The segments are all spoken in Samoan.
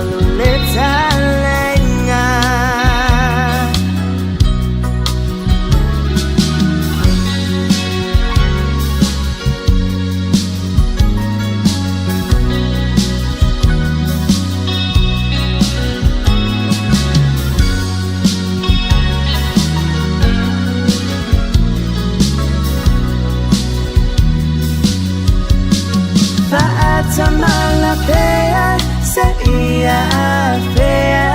Faluletalaiga. Faatamala pea se ia afea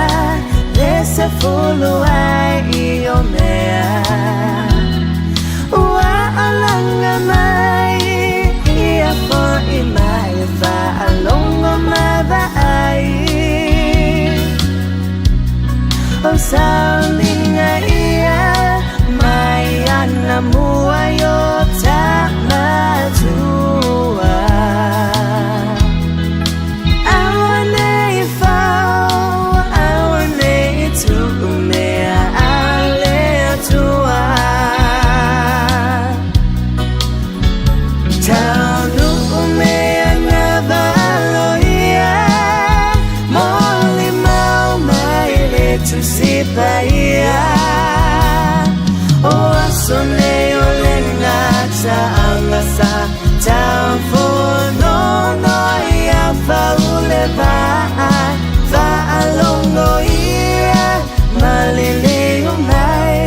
Le se fulu ai i o mea Ua alanga mai ia fo'i mai Faalogo ma vaai O sauliga ia mai ana mua i o tamatua. Aua nei fau, aua nei tuu mea a le Atua. Taunuu mea na valo ia, molimau mai le Tusi Paia. O aso nei o le gataaga sa taufonono ia faule vaa, faalogo ia maliliu mai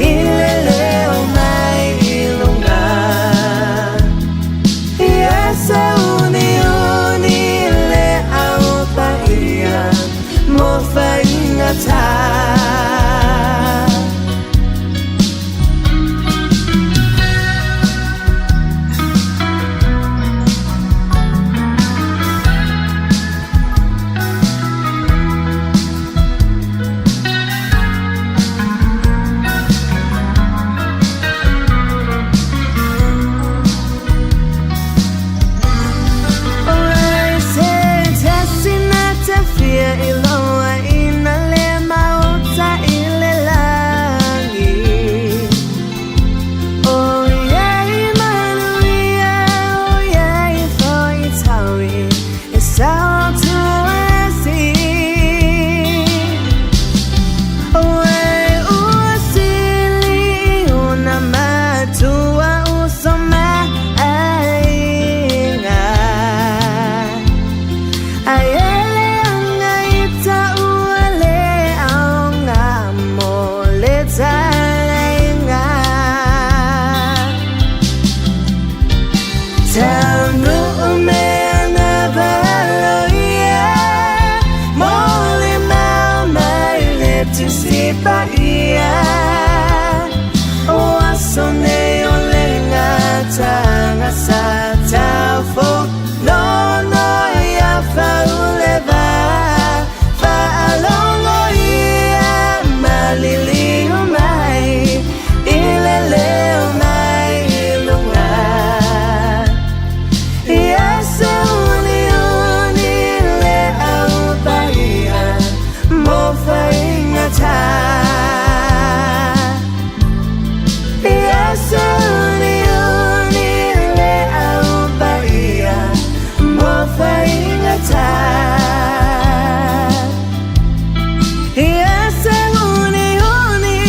i le leo mai i luga. Ia sauniuni le au paia mo faigata. O se tasi na te fia iloa ina le maota i le lagi. O iai manuia, o iai foi taui, e sao tu esi. Oe ua sili ona matua uso ma aiga. Ai ele anga i taua le aoga mo le talaiga. Taunuu mea na valo ia, molimau mai le Tusi Paia. O aso nei o le gataaga sa taufonono ia faule va, faalogo ia maliliu mai i le leo mai i luga. Ia sauniuni le au paia mo faigata. Ia sauniuni le au paia mo faigata. Ia sauniuni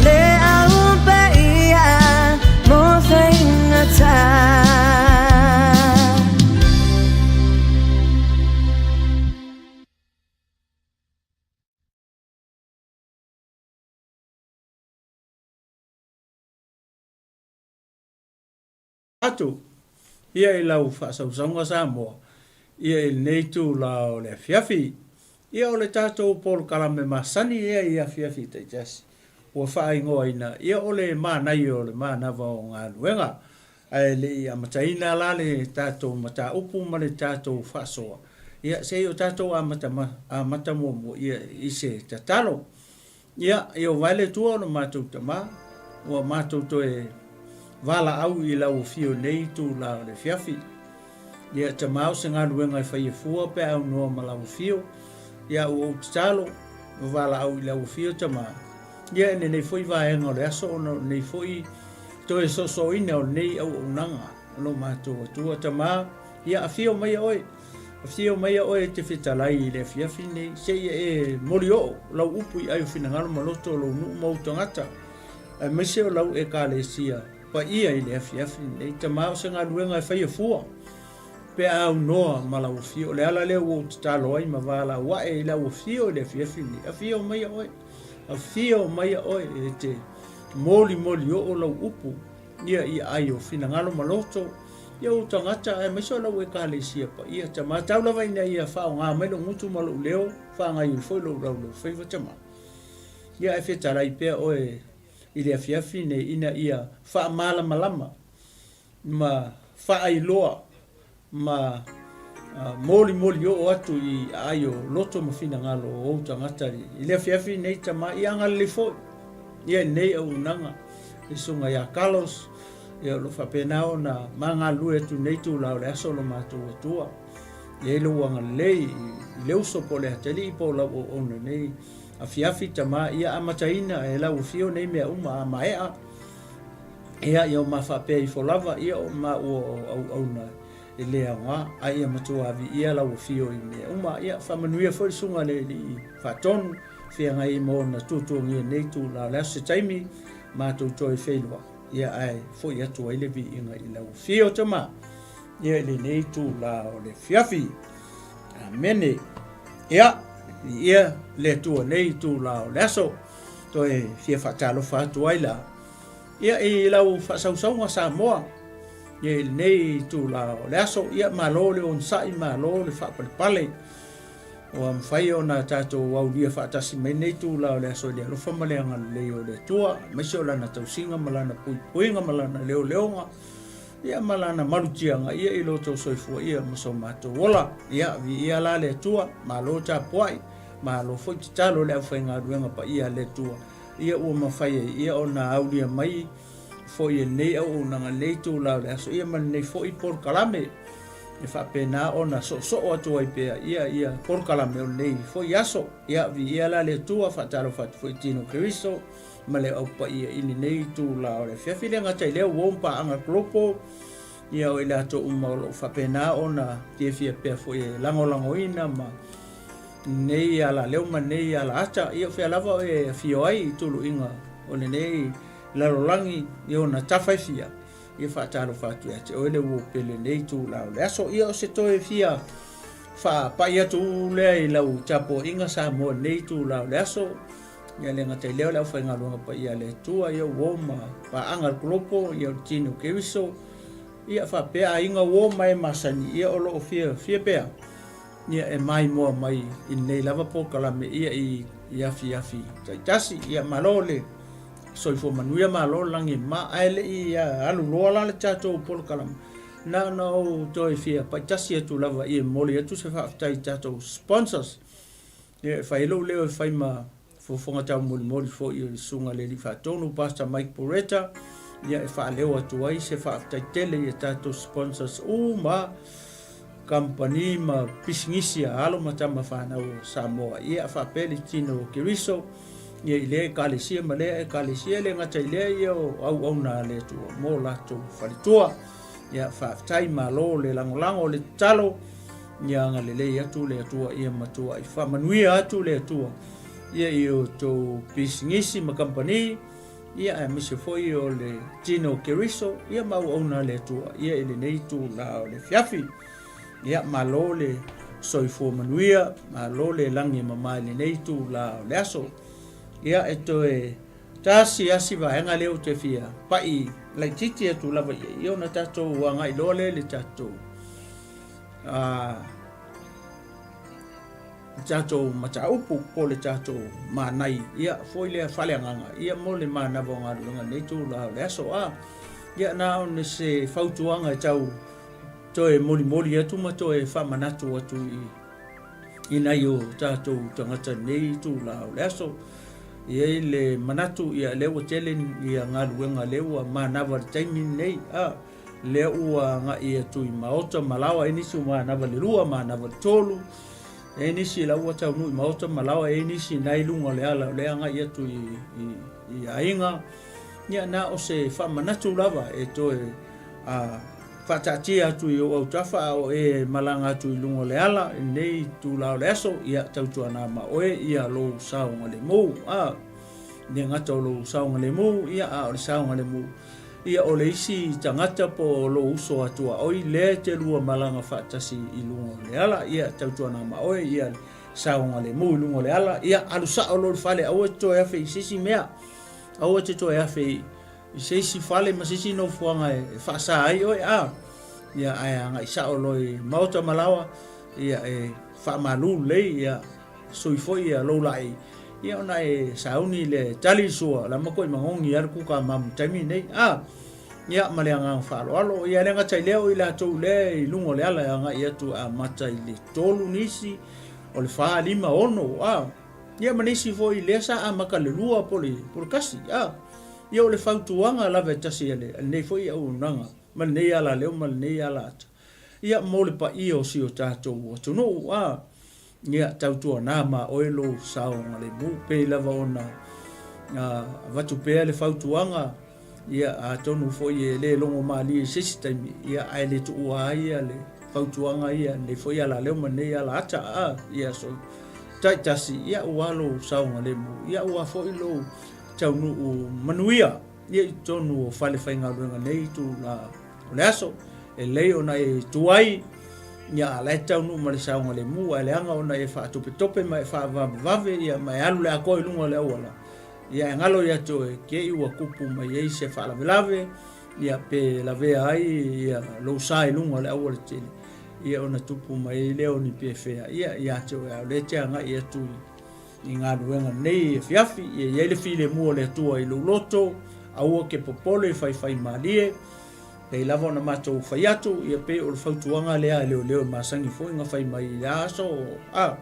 le au paia mo faigata. Atu ia i lau faasausauga Samoa ia i lenei itula o le afiafi. Ia o le tatou polokalame masani ia i afiafi taitasi ua faaigoaina ia o le manaia o le manava o galuega. Ae le i amataina la le tatou mataupu ma le tatou faasoa, ia se i o tatou amata, amata muamua ia i se tatalo. Ia, e ova ai le Atua o lo matou Tama, ua matou toe valaau i lau afio i lenei itula o le afiafi. Ia, Tama o se galuega e faia fua pe a aunoa ma lau afio. Ia, ua ou tatalo, ma valaau i lau afio, Tama. Ia, i lenei foi vaega o le aso, ona o lenei foi toe soosooina o lenei auaunaga o lo matou Atua, Tama. Ia, afio maia oe. Afio maia oe e te fetalai i le afiafi nei, seia e moli oo lau upu i ai o finagalo ma loto o lou nuu ma ou tagata, aemaise o lau Ekalesia paia i le afiafi nei. Tama o se galuega e faia fua, pe a aunoa ma lau afio. O le ala lea ua ou tatalo ai ma valaau ae i lau afio i le afiafi nei. Afio maia oe, afio maia oe e te molimoli oo lau upu ia i aai o finagalo ma loto ia ou tagata aemaise o lau Ekalesia paia. Tama, tau lava ina ia faaaoga mai lou gutu ma lou leo, faagaioi foi lou laulaufaiva, tama. Ia ae fetalai pea oe i le afiafi nei ina ia faamalamalama ma faailoa ma molimoli oo atu i aai o loto ma finagalo o ou tagata i le afiafi nei, tama. Ia agalelei foi ia i lenei auaunaga i susuga ia Carlos, ia o lo o faapena ona ma galulue atu i lenei itula o le aso o lo matou Atua. Ia i lou agalelei i le uso po o le atalii po o lau auauna i lenei afiafi, tama. Ia amataina e lau afio nei mea uma a maea, Ia, ia o ma faapea ifo lava, ia o maua o auauna e le aoga, a ia matua viia lau afio i mea uma. Ia, faamanuia foi le susuga i le Alii Faatonu, feagai ai ma ona tuatuagia i lenei itula o le aso se taimi, matou toe feiloai, ia ae foi atu ai le viiga i lau afio, Tama, ia i lenei itula o le afiafi. Amene. Ia, viia le Atua i lenei itula o le aso. Toe fia faatalofa atu ai la Ia i lau faasausauga Samoa, ia i lenei itula o le aso, ia malo le onosai, malo le faapalepale. Ua mafai ona tatou aulia faatasi mai lenei itula o le aso i le alofa ma le agalelei o le Atua, aemaise o Lana tausiga ma Lana puipuiga ma Lana leoleoga, ia ma Lana malutiaga ia i lo outou soifua ia ma so matou ola. Ia, viia la le Atua, malo tapuai, malo foi tatalo i le aufaigaluega paia a le Atua. Ia ua mafai ai ia ona aulia mai foi e lenei auaunaga lenei itula o le aso ia ma lenei foi polokalame e faapena ona soosoo atu ai pea ia ia polokalame o lenei foi aso. Ia viia la le Atua, faatalofa atu foi i Tino Keriso ma le au paia i lenei itula o le afiafi. Le gata i lea ua om paaga global ia o i latou uma o lo o faapena ona fiafia pea foi e lagolagoina ma Nei ala leo ma nei ala ata, ia o fea lava oe e afio ai i tuluiga o lenei lalolagi i ona tafa e fia, ia faatalofa atu ia te oe le uo pele nei itula o le aso. Ia o se toe fia faapai atu lea i lau tapuaiga Samoa i lenei itula o le aso, ia le gata i lea o le aufaigaluega paia a le Atua, ia uo ma paaga le kolopo, ia o le tino Keriso, ia faapea aiga uo ma e masani, ia o lo o fia fia pea. Ia e maimoa mai i lenei lava polokalame ia i i afiafi taitasi. Ia malo le soifua manuia, malo le lagi e mama. Ae le i alu loa la le tatou polokalame, na ona ou toe fia paitasi atu lava ia e momoli atu se faafetai i tatou sponsors. Ia e fai ai lou leo e fai ma Fofoga taumolimoli foi o le Susuga i le Alii Faatonu, Pastor Mike Poretta, ia e faaleo atu ai se faafetai tele i a tatou sponsors uma, kamupani ma pisinisi a alo ma tama fanau o Samoa. Ia faapea le tino o Keriso, ia i lea ekalesia ma lea ekalesia, e le gata i lea ia o auauna a le Atua mo latou faletua. Ia faafetai, malo le lagolago, le tatalo. Ia agalelei atu le Atua ia matuai faamanuia atu le Atua ia i outou pisinisi ma kamupani, ia aemaise foi o le tino o Keriso, ia ma auauna a le Atua ia i lenei itula o le afiafi. Ia malo le soifua manuia, malo le lagi e mama i lenei itula o le aso. Ia e toe tasi lava si vaega lea ou te fia pai laitiiti atu lava i ai, ia ona tatou agai loa lea i le tatou le tatou mataupu po o le tatou manai ia foi lea faaleagaga ia mo le manava o galuega i lenei itula o le aso. A ia na ona se fautuaga e tau toe molimoli atu ma toe faamanatu atu i i nai o tatou tagata i lenei itula o le aso. E i ai le manatu ia lea ua tele ia galuega lea ua manava i le taimi lenei. A lea ua agai atu i maota ma laoa, e i ai nisi ua manava i le 2, manava i le 3, e i ai nisi la ua taunuu i maota ma laoa, e i ai nisi na i luga o le ala o lea agai atu i, i, i aiga. Ia, na o se faamanatu lava e toe a, Faataatia atu i ou autafa a o e malaga atu i luga o le ala i lenei itula o le aso, ia tautuana ma oe ia lou saogalemu. A, le gata o lou saogalemu, ia a o le saogalemu, ia o le isi tagata po o lou uso a tuaoi lea e te lua malaga faatasi i luga o le ala, ia tautuana ma oe ia le saogalemu i luga o le ala, ia alu sao loa i le fale, aua e te toe afe i se isi mea, aua e te toe afe i i se isi fale ma se isi nofoaga e faasa ai oe, a, ia, ae agai sao loa i maota ma laoa, ia, e faamalu lelei, ia, sui foi ia lou laei, ia, ona e sauni le tali i sua, la matua i magogi lava le kuka mamu i le taimi lenei, a, ia, ma le agaga faaaloalo. Ia, e le gata i lea, o i latou lea i luga o le ala e agai atu e amata i le 3 nisi, o le 4, 5, 6, a, ia, ma nisi foi lea sa amata i le 2 po o le 1, a. Ia o le fautuaga lava e tasi a lenei foi auaunaga ma lenei alaleo ma lenei alaata, ia mo le paia o si o tatou atunuu, a, ia tautuana ma oe lou saogalemu. Pei lava ona avatu pea le fautuaga, ia atonu foi e le logo malie i se isi taimi, ia ae le tuua ai ia le fautuaga ia lenei foi alaleo ma lenei alaata, a, i aso taitasi, ia ua lou saogalemu, ia ua foi lou taunuu manuia ia i totonu o fale faigaluega nei itula o le aso. E lelei ona e tuai, ia a la e taunuu ma le saogalemu, ae leaga ona e faatopetope ma e faavavevave ia ma e alu le atoa i luga o le auala, ia e galo ia te oe te i ua tupu mai ai se faalavelave, ia pe lavea ai ia lou sa i luga o le auala tele, ia ona tupu mai ai lea o ni pefea ia ia te oe, a o lea e te agai atu i I galuega nei afiafi, ia i ai le filemu o le Atua i lou loto, aua ke popole faifaimalie, pei lava ona matou fai atu, ia pei o le fautuaga lea a leoleo e masani foi ona fai mai i lea aso, a,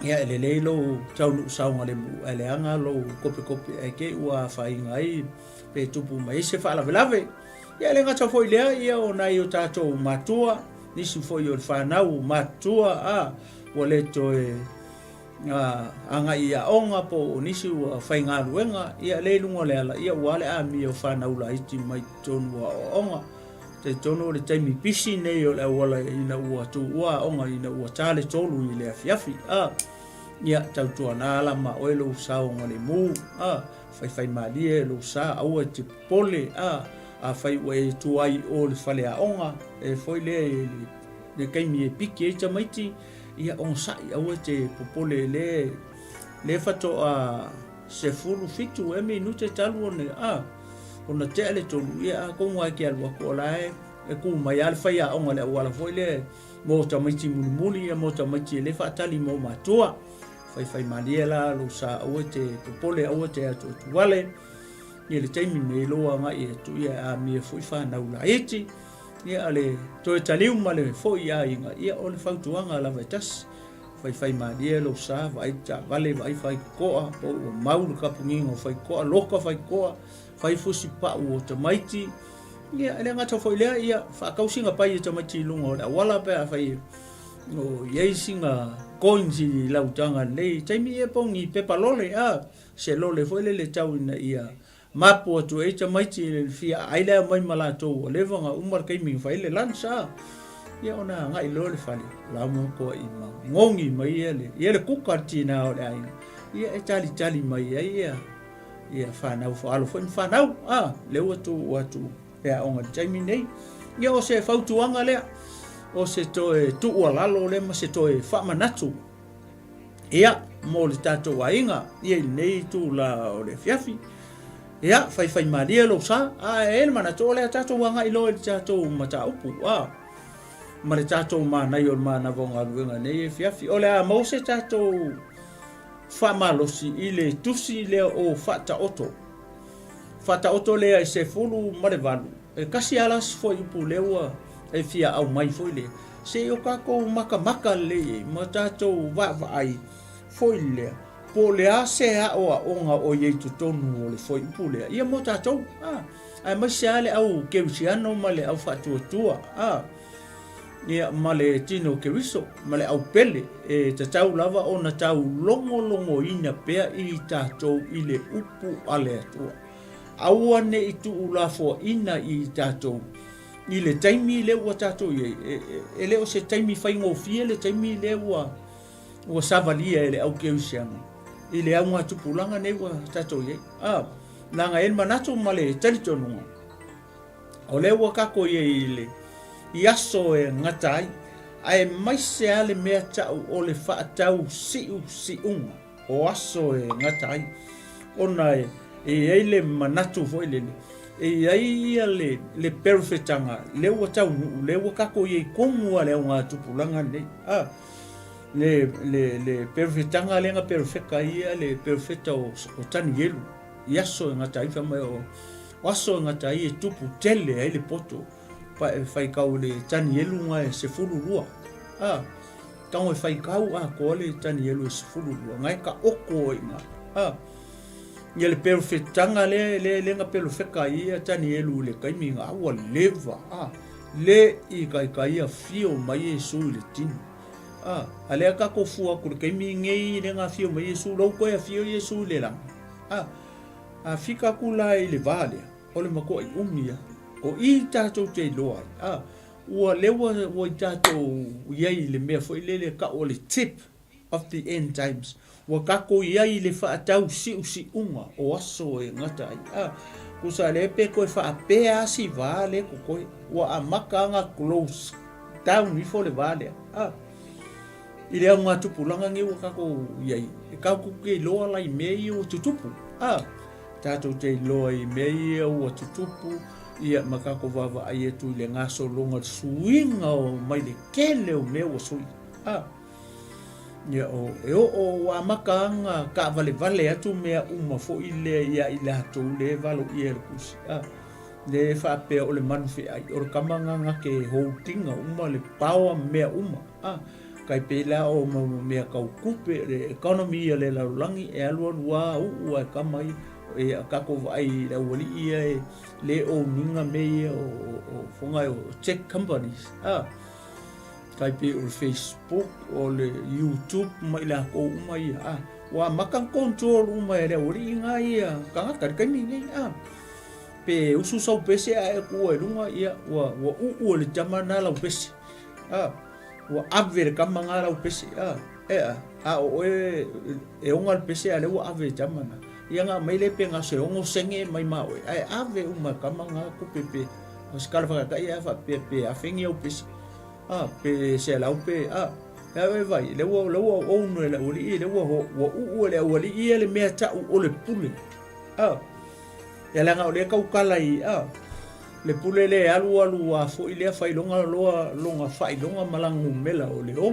ia e lelei lou taunuu saogalemu, ae leaga lou kopekope ae te i ua afaina ai pe tupu mai ai se faalavelave. Ia e le gata foi i lea, ia o nai o tatou matua, nisi foi o le fanau matutua, a, ua le toe agai i aoga po o nisi ua faigaluega, ia lea i luga o le ala, ia ua le amia o fanau laiti mai totonu o aoaoga. Talitonu o le taimi pisi nei o le auala ina ua tuua aoga ina ua ta le 3 i le afiafi. A, ia tautuana ala ma oe lou saogalemu, a, faifaimalie lou sa, aua e te popole, a, afai ua e tuai i o le faleaoga, e foi lea i le le taimi e piki ai tamaiti, ia onosai, aua e te popole le, le faatoa 17 ea minute talu ona, a, ona tea le tolu, ia atonu lava e te alu atu o la e, e ku mai lava le faiaoga i le auala foi lea mo tamaiti mulimuli, ia mo tamaiti e le faatali mo matua. Faifaimalie la lou sa, aua e te popole, aua e te atuatuale. Ia le taimi nei lou agai atu, ia e amia foi fanau laiti. Ia le toe taliu ma le foi i aiga, ia o le fautuaga lava e tasi. Faifaimalie lou sa, vaai taavale, vaai faitotoa, po ua mau le kapugiga o faitotoa, loka faitotoa, fai fusi pau o tamaiti. Ia, e le gata foi i lea, ia faatau sina pai e tamaiti i luga o le auala pe afai o i ai sina coins i lau taga i lenei taimi, ia po o ni pepa lole, a, se lole foi lele tau ina ia Mapu atu ai tamaiti i le fia aai lea aumai ma latou ua leva ona uma le taimi na fai ai le lunch a. Ia ona agai loa le fale, la mo toa i ma gogi mai ia le, ia le kuka le tina o le aiga. Ia e talitali mai ai ia, ia whanau, alo foi ma whanau, a, le ua tuu atu e aoga i le taimi nei. Ia o se fautuaga lea, o se toe tuualalo lea ma se toe faamanatu. Ia, mo le tatou aiga, ia i lenei itula o le afiafi. Ia, faifaimalie lou sa, a e ai le manatu o le a tatou agai loa i le tatou mataupu, a, ma le tatou manaia o le manava o galuega i lenei afiafi. O le a maua se tatou faamalosi i le tusi lea o Faataoto. Faataoto lea e 18, e tasi lava la si fuaiupu lea ua e fia aumai foi lea, se i o tatou makamaka lelei ai ma tatou vaavaai foi lea, po o le a se aoaoga o i ai i totonu o le fuaiupu lea, ia mo tatou, a, aemaise lava le au kerisiano ma le au faatuatua, a, ia, ma le tino Keriso, ma le au pele, e tatau lava ona taulogologoina pea i tatou i le upu a le Atua. Aua ne i tuulafoaina i tatou. I le taimi lea ua tatou i ai, e le o se taimi faigofie le taimi lea ua ua savalia e le au kerisiano i le augatupulaga nei ua tatou i ai. A, leaga e i ai le manatu ma le talitonuga, o lea ua tatou i ai i le i aso e gata ai, aemaise lava le mea tau o le faatausiusiuga o aso e gata ai, ona e i ai le manatu foi lele, e i ai ia le, le perofetaga lea ua taunuu, lea ua tatou i ai tonu lava i le augatupulaga lenei. A, le, le, le perofetaga lea na perofeta ai ia le perofeta o, o Tanielu i aso e gata ai, fai mai o, o aso e gata ai e tupu tele ai le poto, pa e faitau i le Tanielu na e 12. A, tago e faitau atoa le Tanielu e 12, na e taoto ai i ina. A, ia le perofetaga lea, lea, lea na perofeta ai ia Tanielu i le taimi na, ua leva. A, le i taitai afio mai Iesu i le tino. A, a lea tatou fua atu i le taimi nei lea na afio mai Iesu, la ua toe afio Iesu i le lagi. A, a fika atu la i le va lea, o le matuai umi lava. O i tatou te iloa ai, a, ua lea ua, ua i tatou i ai i le mea foi lele e tau o le tip of the end times. Ua tatou i ai i le faatausiusiuga o aso e gata ai. A, tusa lea pe toe faapea lava si va lea totoe, ua amata ona close down ifo le va lea. A, i le augatupulaga nei ua tatou i ai, e tatou te iloa la i mea ia ua tutupu. A, tatou te iloa i mea ia ua tutupu, ia ma tatou vaavaai atu i le gasologa, le suiga o mai le tele o mea ua sui. A, Ia, o, e oo ua amata ana taavalevale atu mea uma foi lea ia i latou lea e valoia e le tusi. A, lea e faapea o le manu feai, o le tama na na te hold ina uma le power ma mea uma. A, tai pei la o ma mea tau tupe, le economy a le lalolagi e alualu a uu a e tama ia. Ia, tatou vaai i le aualii ia e le own ina mea ia o, o, o foga o tech companies. A, Tai pei o le Facebook, o le YouTube ma i lakou uma ia, a, ua amata ona control uma e le aualii na ia tagata i le taimi lenei, a. Pe usu sau pese ae e tuua i luga, ia, ua, ua uu e le tama na lau pese, a. Ua ave e le tama na lau pese, a. E a, a o oe e ona le pese a o lea ua ave e le tama na. Ia na aumai lea pe na o se 6 sene mai ma oe, ae ave uma e le tama na tupe pe, o se tala faataitai a faapea pe afe ni au pese. A, pe selau pe, a, e a e vai, lea ua, lea ua own e le aualii, lea ua, ua uu e le aualii ia le mea tau o le pule. A, ia leaga o lea tautala i, a, le pule lea e alu alu a foi lea failoga loa lona faailoga ma lana numela o le 6, 6,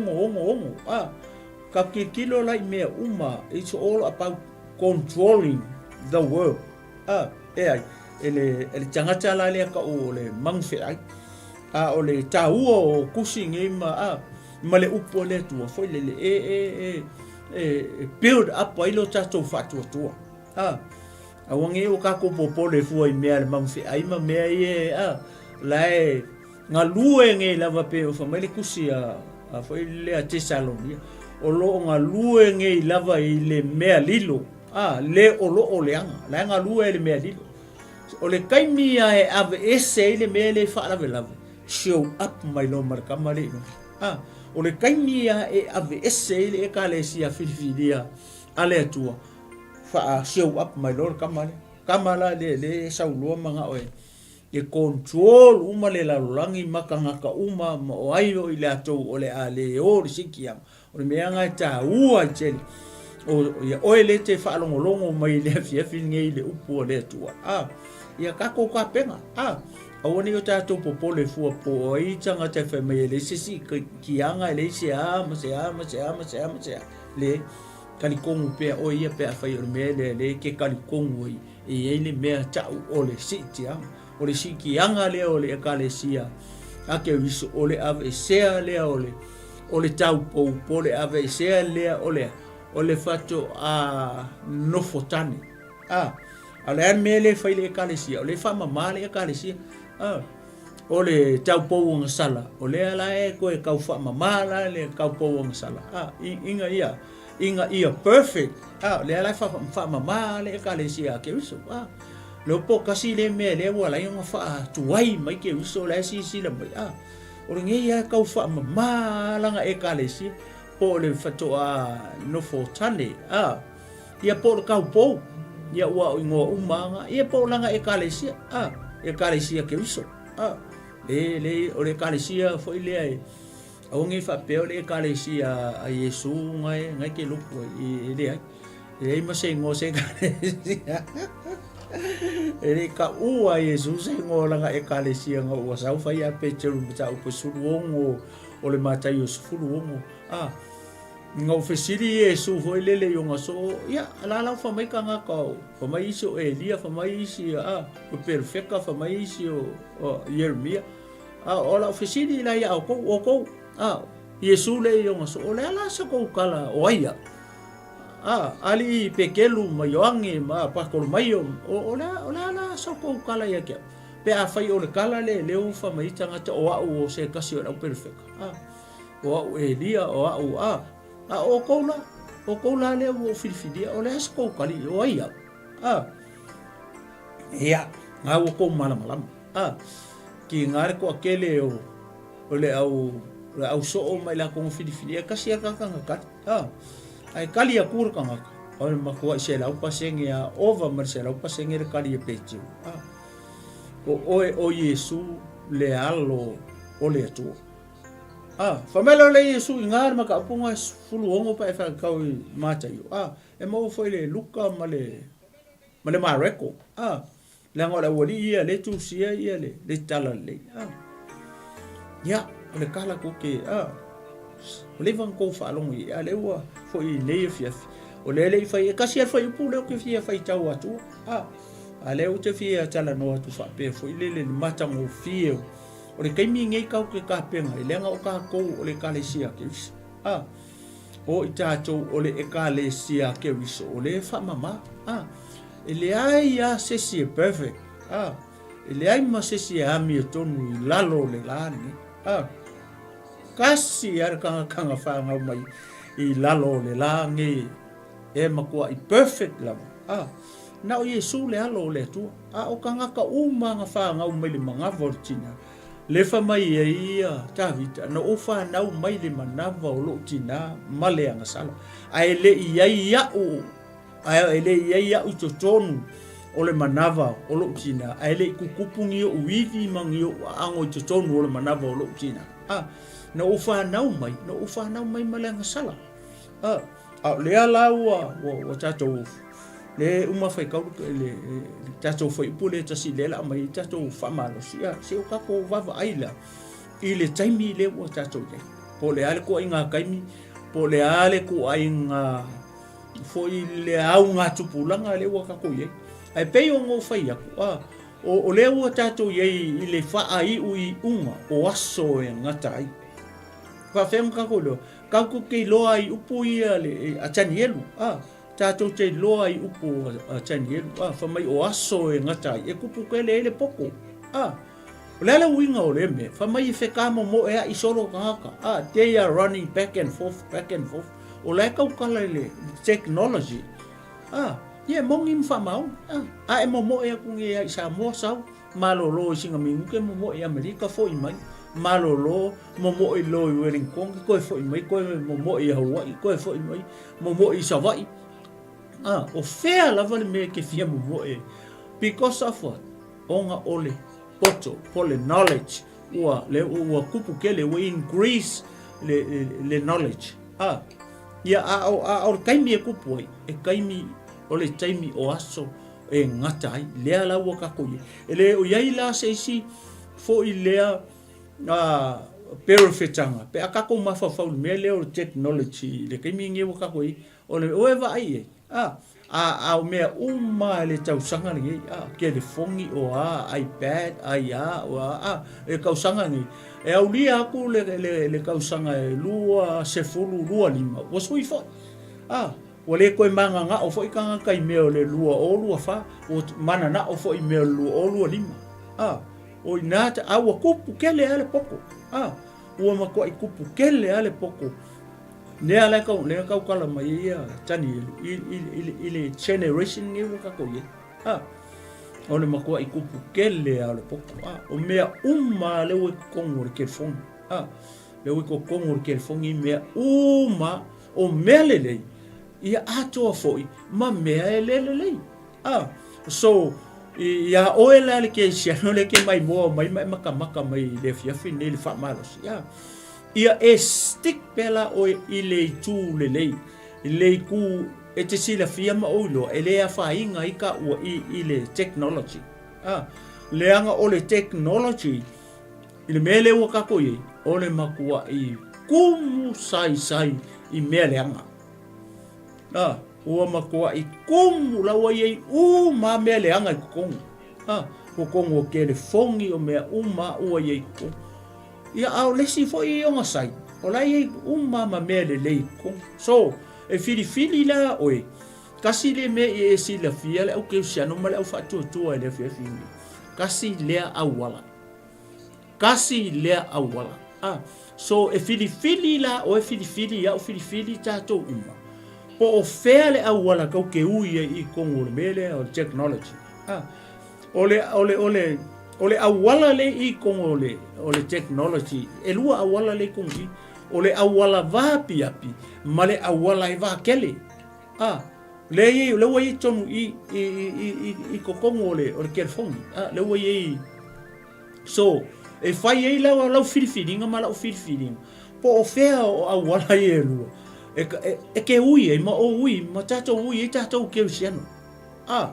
6. A, ka tilotilo la i mea uma, it's all about controlling the world. A, e ai, e le, e le tagata la lea tau o le magufeai. A o le taua o tusi nei ma, a, ma le upu a le Atua foi lele, e, e, e, e, e build up ai lo tatou faatuatua. A, aua nei o tatou popole fua i mea a le magufeai ma mea ia e, a, la e galue nei lava pei o fai mai le tusi a, a foi lea Tesalonia, o lo o galue nei lava i le mea lilo, a, le o lo o leaga, la e galue i le mea lilo. O le taimi ia e aveese ai le mea lea e faalavelave, show up mai loa ma le tama lea i luga. A, o le taimi ia e aveese ai le Ekalesia filifilia a le Atua, faa show up mai loa le tama lea. Tama la lea lea e sau loa manao e e control uma le lalolagi ma tagata uma ma o ai o i latou o le a le o i le sikiaga. O le mea lena e taua ai tele, o ia oe lea e te faalogologo mai i le afiafi lenei i le upu a le Atua, a, ia tatou tapena, a, aua ne i o tatou popole fua po o ai tagata e fai mai e leai se isi kiaga, e leai se a ma se a ma se a ma se a ma se a. Leai, talitonu pea oe ia pe afai o le mea lea lea e te talitonu ai, e i ai le mea tau o le siitiaga. O le siitiaga lea o le Ekalesia a Keriso, o le aveesea lea o le, o le taupou, po o le aveesea lea o le a? O le faatoa nofo tane. A, a o le a le mea lea e fai i le Ekalesia? O lea e faamama le Ekalesia. A, o le taupou agasala, o lea la e toe tau faamama la le taupou agasala. A, ina ia, ina ia perfect. A, o lea la e faamama le Ekalesia a Keriso. A. Le upu o kasi lea mea lea ua alai ona faatuai mai Keriso la e silasila mai, a, o lenei lava e tau faamama lana Ekalesia, po o le fatoa nofo tane, a, ia po o le taupou, ia ua o igoa uma lava na, ia po o lana Ekalesia, a, Ekalesia Keriso, a, le, le, o le Ekalesia foi lea e, aua nei faapea o le Ekalesia a Iesu na e, na e ke lopu ai, e, e leai. E leai ma se igoa o se ekalesia. E le i kaʻu a Iesu se igoa o lana ekalesia na ua sau fai ia Peteru mataupu e 16 o le Mataio 16. A, na ou fesili Iesu foi lele i ona soo, ia, alaala fa mai kangaka o, fa mai isi o Elia, fa mai isi a, o perofeka, fa mai isi o, o Ieremia. A, o lau fesili la ia oukou, oukou, a, Iesu le i ona soo, o le a la sa kou kala o ai au? A, alii Pekelu ma Ioane ma Patolomaio, o, o le a, o le a la sa outou kala ia te au? Pe afai o le kala le leo fa mai tagata o a'u o se tasi o le au perofeka, a, o a'u Elia, o a'u, a, a o outou la, outou la lea ua ou filifilia, o le a sa tou kali, o ai au? A, ia, na ua tou malamalama, a, ki nga le toatele o, o le au, le au soo ma i latou na filifilia, e kasi a tagata na kali. A, ae kali aku le tagata, o le matuaʻi 100% a ova ma le 100% le kali e Peteru. A, o oe o Iesu le Alo o le Atua. A, fai mai lea o le Iesu i gā le mataupuga e 16 pa e whakakau i Mataio. A, e maua foi le Luka ma le, ma le Mareko. A, Leaga o le aualii ia lea e tusia ia le, le tala lelei. Ah. Ia, o le kala ko ke, ah. O leva na kou faalogo i ai, a lea ua foi i nei afiafi. O lea le i fai, e kasi a le fuaiupu lea ou te fia faitau atua. Ah. A lea ou te fia talanoa atu faapea foi lele le matagofie o, o le taimi nei kau ke kapena ai, leaga o kākou o le Ekalesia a Keriso. Ah. O i tātou o le Ekalesia a Keriso, o lea e faamama. Ah. E leai a se isi e perfect, a. E leai ma se isi e amiotonu i lalo o le la lenei, a. Kasi a le kagakaga whanau mai i lalo o le la nei e matuaʻi perfect lava, a. Na o Iesu le alo o le Atua, a o kagaka uma na whanau mai le manava o le tina, le fa mai ai ia Tavita, na ou whanau mai le manava o lou tina ma le agasala, a e le i ai iaʻu Ae e le i ai aʻu i totonu o le manava o loʻu tina, a e le i kukupu ni oʻu iwi ma ni oʻu aago i totonu o le manava o loʻu tina. A, na ou fanau mai, na ou fanau mai ma le agasala. A, a o lea la ua, ua, ua tatou, le uma faitau le, le, le tatou fuaiupu lea e tasi lea la aumai ai tatou faamalosi. A, se o tatou vaavaai la i le taimi lea ua tatou i ai. Po o le a le tuuaiga taimi, po o le a le tuuaiga foi le augatupulaga lea ua tatou i ai. Ae pei ona ou fai atu, a, o, o lea ua tatou i ai i le faaiuiuga o aso e gata ai. Faafefea ona tatou iloa? Tatou te iloa i upu ia le, a Tanielu, a, tatou te iloa i upu a Tanielu, a, fai mai o aso e gata ai, e kupu tele ai le poto, a. O le a le uiga o lea mea? Fai mai e fekamomoeaʻi solo tagata, a, they are running back and forth, back and forth. O la e tautala i le technology. A, ia e moni ma faamaoni. A, a e momoe atu nei ia i Samoa sau, malolo i sina minute momoe i Amerika foi mai, malolo momoe loa i Wellington toe foi mai, toe momoe i Hawaii toe foi mai, momoe i Savaii. A, o fea lava le mea e te fia momoe ai? Because of what? Ona o le poto, po o le knowledge. Ua, le, ua kupu tele, ua increase le, le, le knowledge. A, ia, a, o, a, o le taimi e kupu ai, e taimi, o le taimi o aso e gata ai, lea la ua tatou i ai. E le o i ai la se isi foi lea a, perofetanga, pe a tatou mafaufau i le mea lea o le technology i le taimi lenei ua tatou i ai, o le oe vaai i ai, a, A, a o mea uma le tausaga lenei, a, telefoni, o a, iPad, ai a, o a, a, le tausaga lenei, e aulia aku le, le, le tausaga e 2025, ua sui foi. A, ua le toe mananao foi tagata i mea o le 2024, ua mananao foi i mea o le 2025. A, o ina, a ua kupu tele a le poto. A, ua matuai kupu tele a le poto. Lea la e tau, lea e tautala mai ai ia Tanielu i, i, i, i le generation lenei ua tatou i ai. A. O le matuaʻi kupu kele a o le poto, a, o mea uma a lea ua i totonu o le telefoni, a, lea ua i totonu o le telefoni mea uma, o mea lelei, ia atoa foi ma mea e le lelei. A, so, iā oe la le kerisiano lea e te maimoa mai ma e matamata mai i le afiafi lenei i le faamalosi, a, ia e stick pea la oe i le itu lelei, i le itu e te silafia ma ou iloa e le afaina ai taua i, i le technology. A, leaga o le technology i le mea lea ua tatou i ai, o le matuaʻi kumu saisai i mea leaga. A, ua matuaʻi kumu la ua i ai uma mea leaga i totonu. A, totonu o telefoni o mea uma ua i ai i totonu. Ia, a o le isi foi ona side, o la e i ai uma ma mea lelei i totonu. So, e filifili la oe, tasi lea mea i e silafia le au kerisiano ma le au faatuatua i le afiafi lenei, tasi lea auala. Tasi lea auala. A, so e filifili la oe filifili au filifili tatou uma, po o fea le auala tou te ui ai i totonu o le mea lea o le technology. A, o le, o le, o le, o le auala lea i totonu o le, o le technology, e lua auala lea i totonu i i, o le auala vaapiapi ma le auala e vakele. A, lea i ai, lea ua i ai totonu i i, i, i, i, i totonu o le, o le telefoni. A, lea ua i ai. So, e fai ai lau, lau filifiliga ma lau filifiliga, po o fea o auala ia e lua, e, e, e ke ui ai ma o ui, ma tatou ui ai tatou kerisiano. A,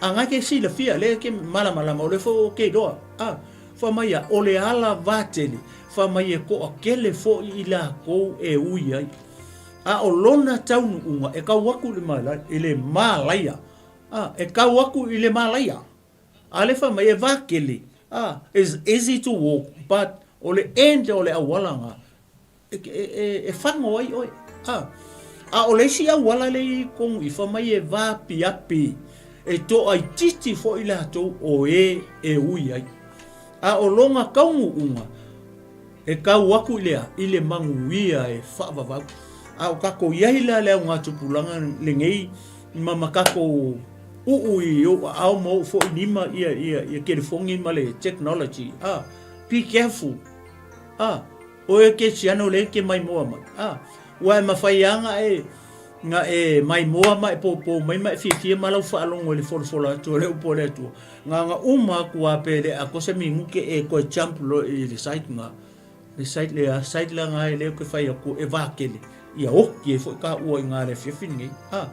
a ngai ke silafia, le ke malamalama, o le fo o ke iloa. A, fa mai ia, o le ala vatele, fa mai e toakele foi i lakou e ui ai. A o lona taunuuga, e kau aku i le malaia, i le malaia. A, e kau aku i le malaia. A le fai mai e vakele, a, is easy to walk but o le end o le auala na, e, e, e, e fago ai oe. A, a o le isi auala le i totonu i, fai mai e vaapiapi, e toaitiiti foi latou o e e ui ai. A o lona taunuuga, E kau aku i le a? I le manuia e faavavau. A o kakou i ai la le augatupulaga lenei ma ma kakou uu i ou aao ma ou foi lima ia ia ia telefoni ma le technology a be careful a oe ke siano le ke maimoa mai a ua e mafai a na e na e maimoa ma e popo mai ma e fiafia ma lau faalogo i le folafola atu o le upu a le Atua. Na ona uma atu a pe le a se minuke e koe jump loa i le site na le site le a site la nga e le ke fai atu e vakele ia oki e foi ka ua i nga le afiafi lenei a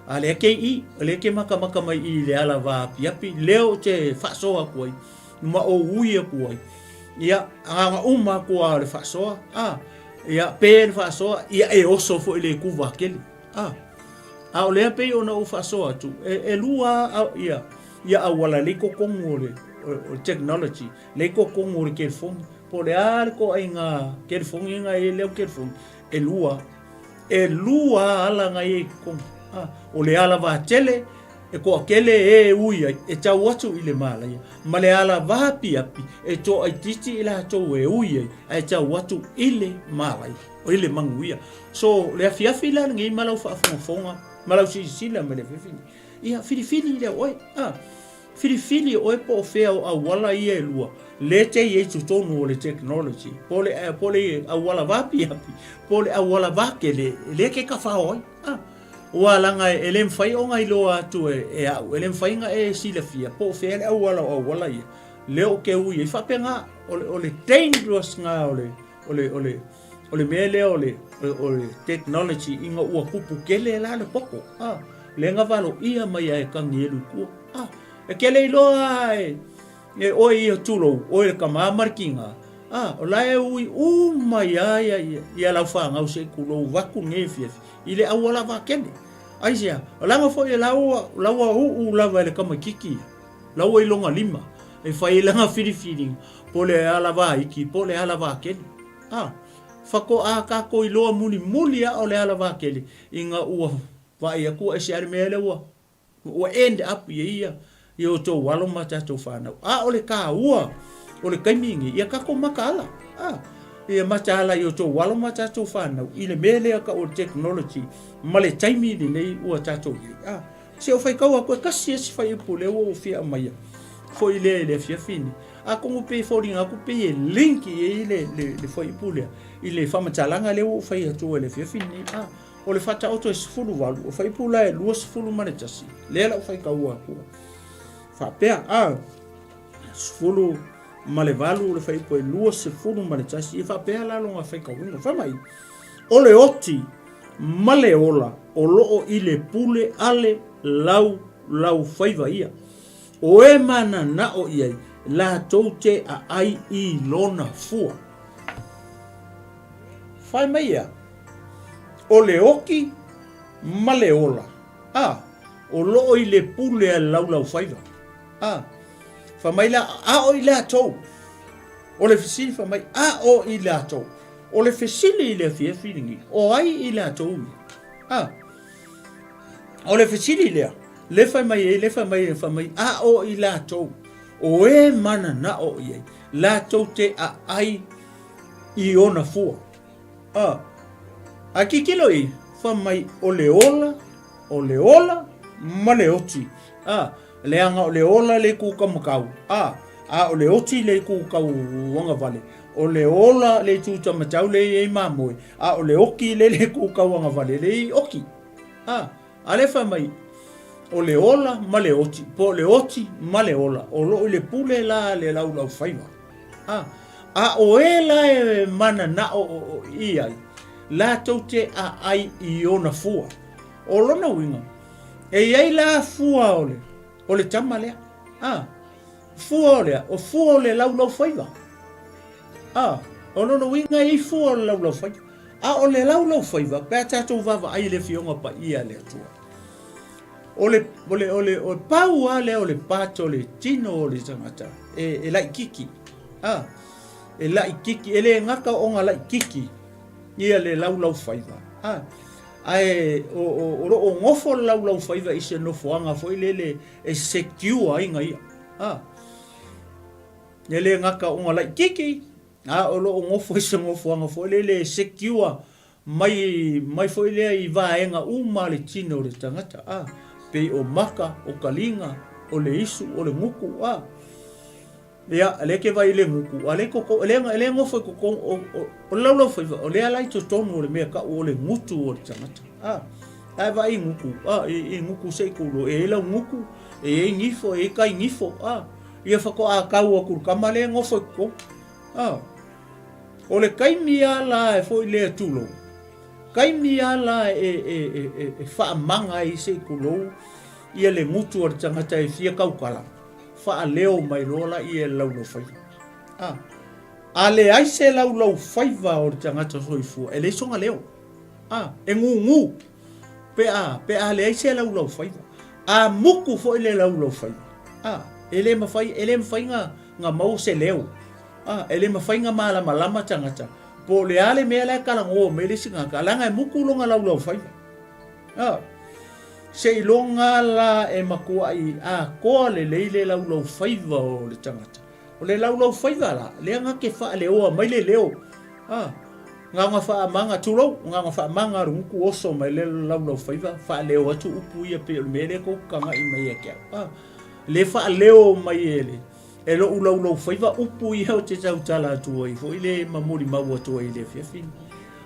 a lea ke i lea ke makamaka mai i le ala vaapiapi lea o te faasoa atu ai ma o ui atu ai ia agaga uma atu a le faasoa a ia pe le faasoa ia e oso foi le ku vakele a A o lea pei ona ou faasoa atu, e, e lua a, ia, ia auala lei totonu o le, o, o le technology, lei totonu o le telefoni. Po o le a le toaiga telefoni na i ai lea telefoni, e lua. E lua ala na i ai i totonu. A, o le ala vatele, e toatele e ui ai, e tau atu i le malaia. Ma le ala vaapiapi, e toaitiiti i latou e ui ai, ae tau atu i le malaia. O i le manuia. So, le afiafi la lenei ma lau faafogafoga, ma lau silasila ma le afiafi lenei, ia, filifili lea oe, a, filifili oe po o fea o auala ia e lua, le te i ai totonu o le technology, po o le, po o le auala vaapiapi, po o le auala vakele, le ke tafao ai, a. Ua laga e le mafai ona iloa atu e, e au, e le mafai ona e silafia po o fea le auala o auala ia, lea ou te ui ai. Faapena, o le, o le dangerous na o le, O le, o le, o le mea lea o le, o le technology ina ua tupu tele la le poto, a, lea na valoia mai ai e Kanielu i tua. A, e te le iloa e, e oe ia tulou, oe le tama ma le tiga, a, o la e ui uma ia ia, ia, ia lau fanau se i tulou vaku nei afiafi, i le auala vakele. Aisea? O laga foi e la ua, la ua uu lava e le tamaititi ia. La ua i lona lima e fai ai lana filifiliga, po o le ala vaiki, po o le ala vakele. A, faatoa tatou iloa mulimuli lava o le ala vakele ina ua vaai atu ua ese lava le mea lea ua, ua end up i ai ia, ia outou alo ma tatou fanau. A o le taua o le taimi lenei, ia tatou mataala. A, ia mataala i outou alo ma tatou fanau i le mea lea tau o le technology ma le taimi lenei ua tatou i ai. A. Se i ou faitau atu e tasi isi fuaiupu lea ua ou fia aumaia foi lea i le afiafi lenei. Atonu pei e foliga atu pei e link i ai le, le, le fuaiupu lea i le faamatalaga lea ua ou fai atu i le afiafi lenei. A, o le Faataoto e 18, o fuaiupu la e 21, lea la ou faitau atu faapea, a, 18 le fuaiupu e 21, e faapea la lona faitauina. Fai mai, o le oti ma le ola o loo i le pule a le laulaufaiva ia. O e mananao i ai, latou te aai i lona fua. Fai mai ea, o le oki ma le ola, a, o loo i le pule a le laulaufaiva. A, fai mai la, a o i latou. O le fesili fai mai, a o i latou. O le fesili i le afiafi lenei, o ai i latou ia? A, o le fesili lea, le fai mai ai, le fai mai ai, fai mai, a o i latou, o e mananao i ai, latou te aai i ona fua. A, a tilotilo i, fai mai, o le ola, o le ola ma le oti. A, leaga o le ola le itu taumatau, a, a o le oti le itu tauagavale. O le ola le itu taumatau le i ai mamoe, a o le oti le le itu tauagavale le i oki. A, a le fai mai, o le ola ma le oti, po o le oti ma le ola, o loo i le pule la le laulaufaiva. A, a o e la e mananao i ai, latou te aai i ona fua. O lona uiga, e i ai la fua o le, o le tama lea. A, fua o lea, o fua o le laulaufaiva. A, o lona uiga e i ai fua o le laulaufaiva. A o le laulaufaiva, pe a tatou vaavaai i le Afioga Paia a le Atua, o le, o le, o le, o le pau lava lea o le part o le tino o le tagata e, e laititi. A, e laititi, e le gata ona laititi ia le laulaufaiva. A, ae o, o, o lo o nofo le laulaufaiva i se nofoaga foi lele e secure ai na ia. A, e le gata ona laititi, a o lo o nofo i se nofoaga foi lele e secure mai, mai foi lea i vaega uma a le tino o le tagata, a, pei o maka, o kaliga, o le isu, o le gutu, a. Ia, lea ke vai i le gutu, a le koko, e le, e le nofo i totonu, o, o, o le laulaufaiva, o lea la i totonu o le mea tau o le gutu o le tagata, a. Ae vaai i gutu, a, i, i gutu se i kulo, e i ai lau gutu, e i ai nifo, e i ai kai nifo, a. Ia faatoa tau atu i le tama lea e nofo i totonu. A. O le taimi lava la e foi lea tulou, taimi lava la e, e, e, e, e faamaga ai se i tulou ia le gutu o le tagata e fia tautala, faaleo mai loa laia e le laulaufaiva. A. A leai se laulaufaiva o le tagata soifua, e leai sona leo. A. E gūgū. Pe a, pe a leai se laulaufaiva. A muku foi le laulaufaiva, a, e le mafai, e le mafai na, na maua se leo. A, e le mafai na malamalama tagata, po o le a le mea la e talanoa mai le isi tagata, leaga e muku lona laulaufaiva. A, seiloga la e matuai atoa lelei le laulaufaiva o le tagata. O le laulaufaiva la, lea na te faaleoa mai le leo. A, na ona faamaga, tulou, na ona faamaga a le gutu oso mai le laulaufaiva, faaleo atu upu ia pei o le mea lea tou taga'i mai ia te au. A, le faaleo mai e le, e lo'u laulaufaiva upu ia ou te tautala atu ai foi le ma molimau atu ai i le afiafi.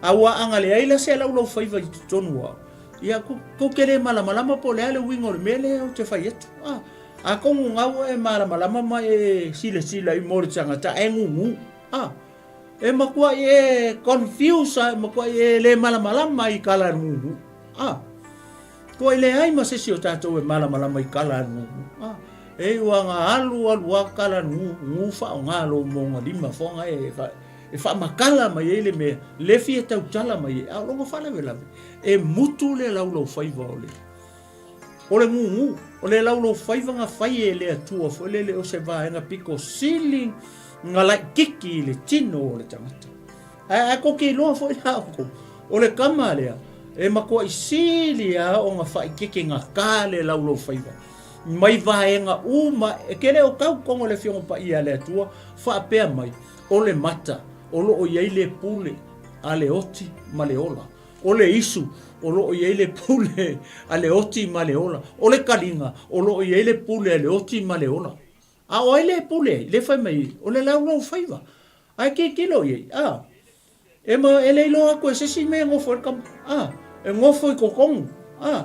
A ua aga leai la se laulaufaiva i totonu o au, ia, tou te le malamalama po o le a le uiga o le mea lea ou te fai atu. A, atonu o na ua e malamalama ma e silasila i mo le tagata ae gūgū. A, E matuai e confuse a e matuai e le malamalama i kala a le gūgū. A, tuai leai ma se isi o tatou e malamalama i kala a le gūgū. A, e iu a nga alu alu a kala a le gū, gū whaonga lo mo nga lima whaonga e, e whaamakala mai ai le mea, le fia tautala mai ai, a o longa whaalavelave, e mutu le laulau faiva o le, O le gūgū, o le laulaufaiva na fai e le Atua foi lele o se vaega pito sili na laititi i le tino o le tagata. Ae, ae tou te iloa foi la outou, o le tama lea, e matuai sili lava ona faaitete gata le laulaufaiva mai vaega uma, e te le o tau tonu le Afioga Paia a le Atua faapea mai, o le mata o lo o i ai le pule a le oti ma le ola. O le isu, o lo o i ai le pule a le oti ma le ola. O le kaliga, o lo o i ai le pule a le oti ma le ola. A o ai le pule ai? Le fai mai, o le laulaufaiva. Ae tilotilo i ai, a, e ma, e le iloa atu e se isi mea e nofo ai le tama, a, e nofo i totonu, a,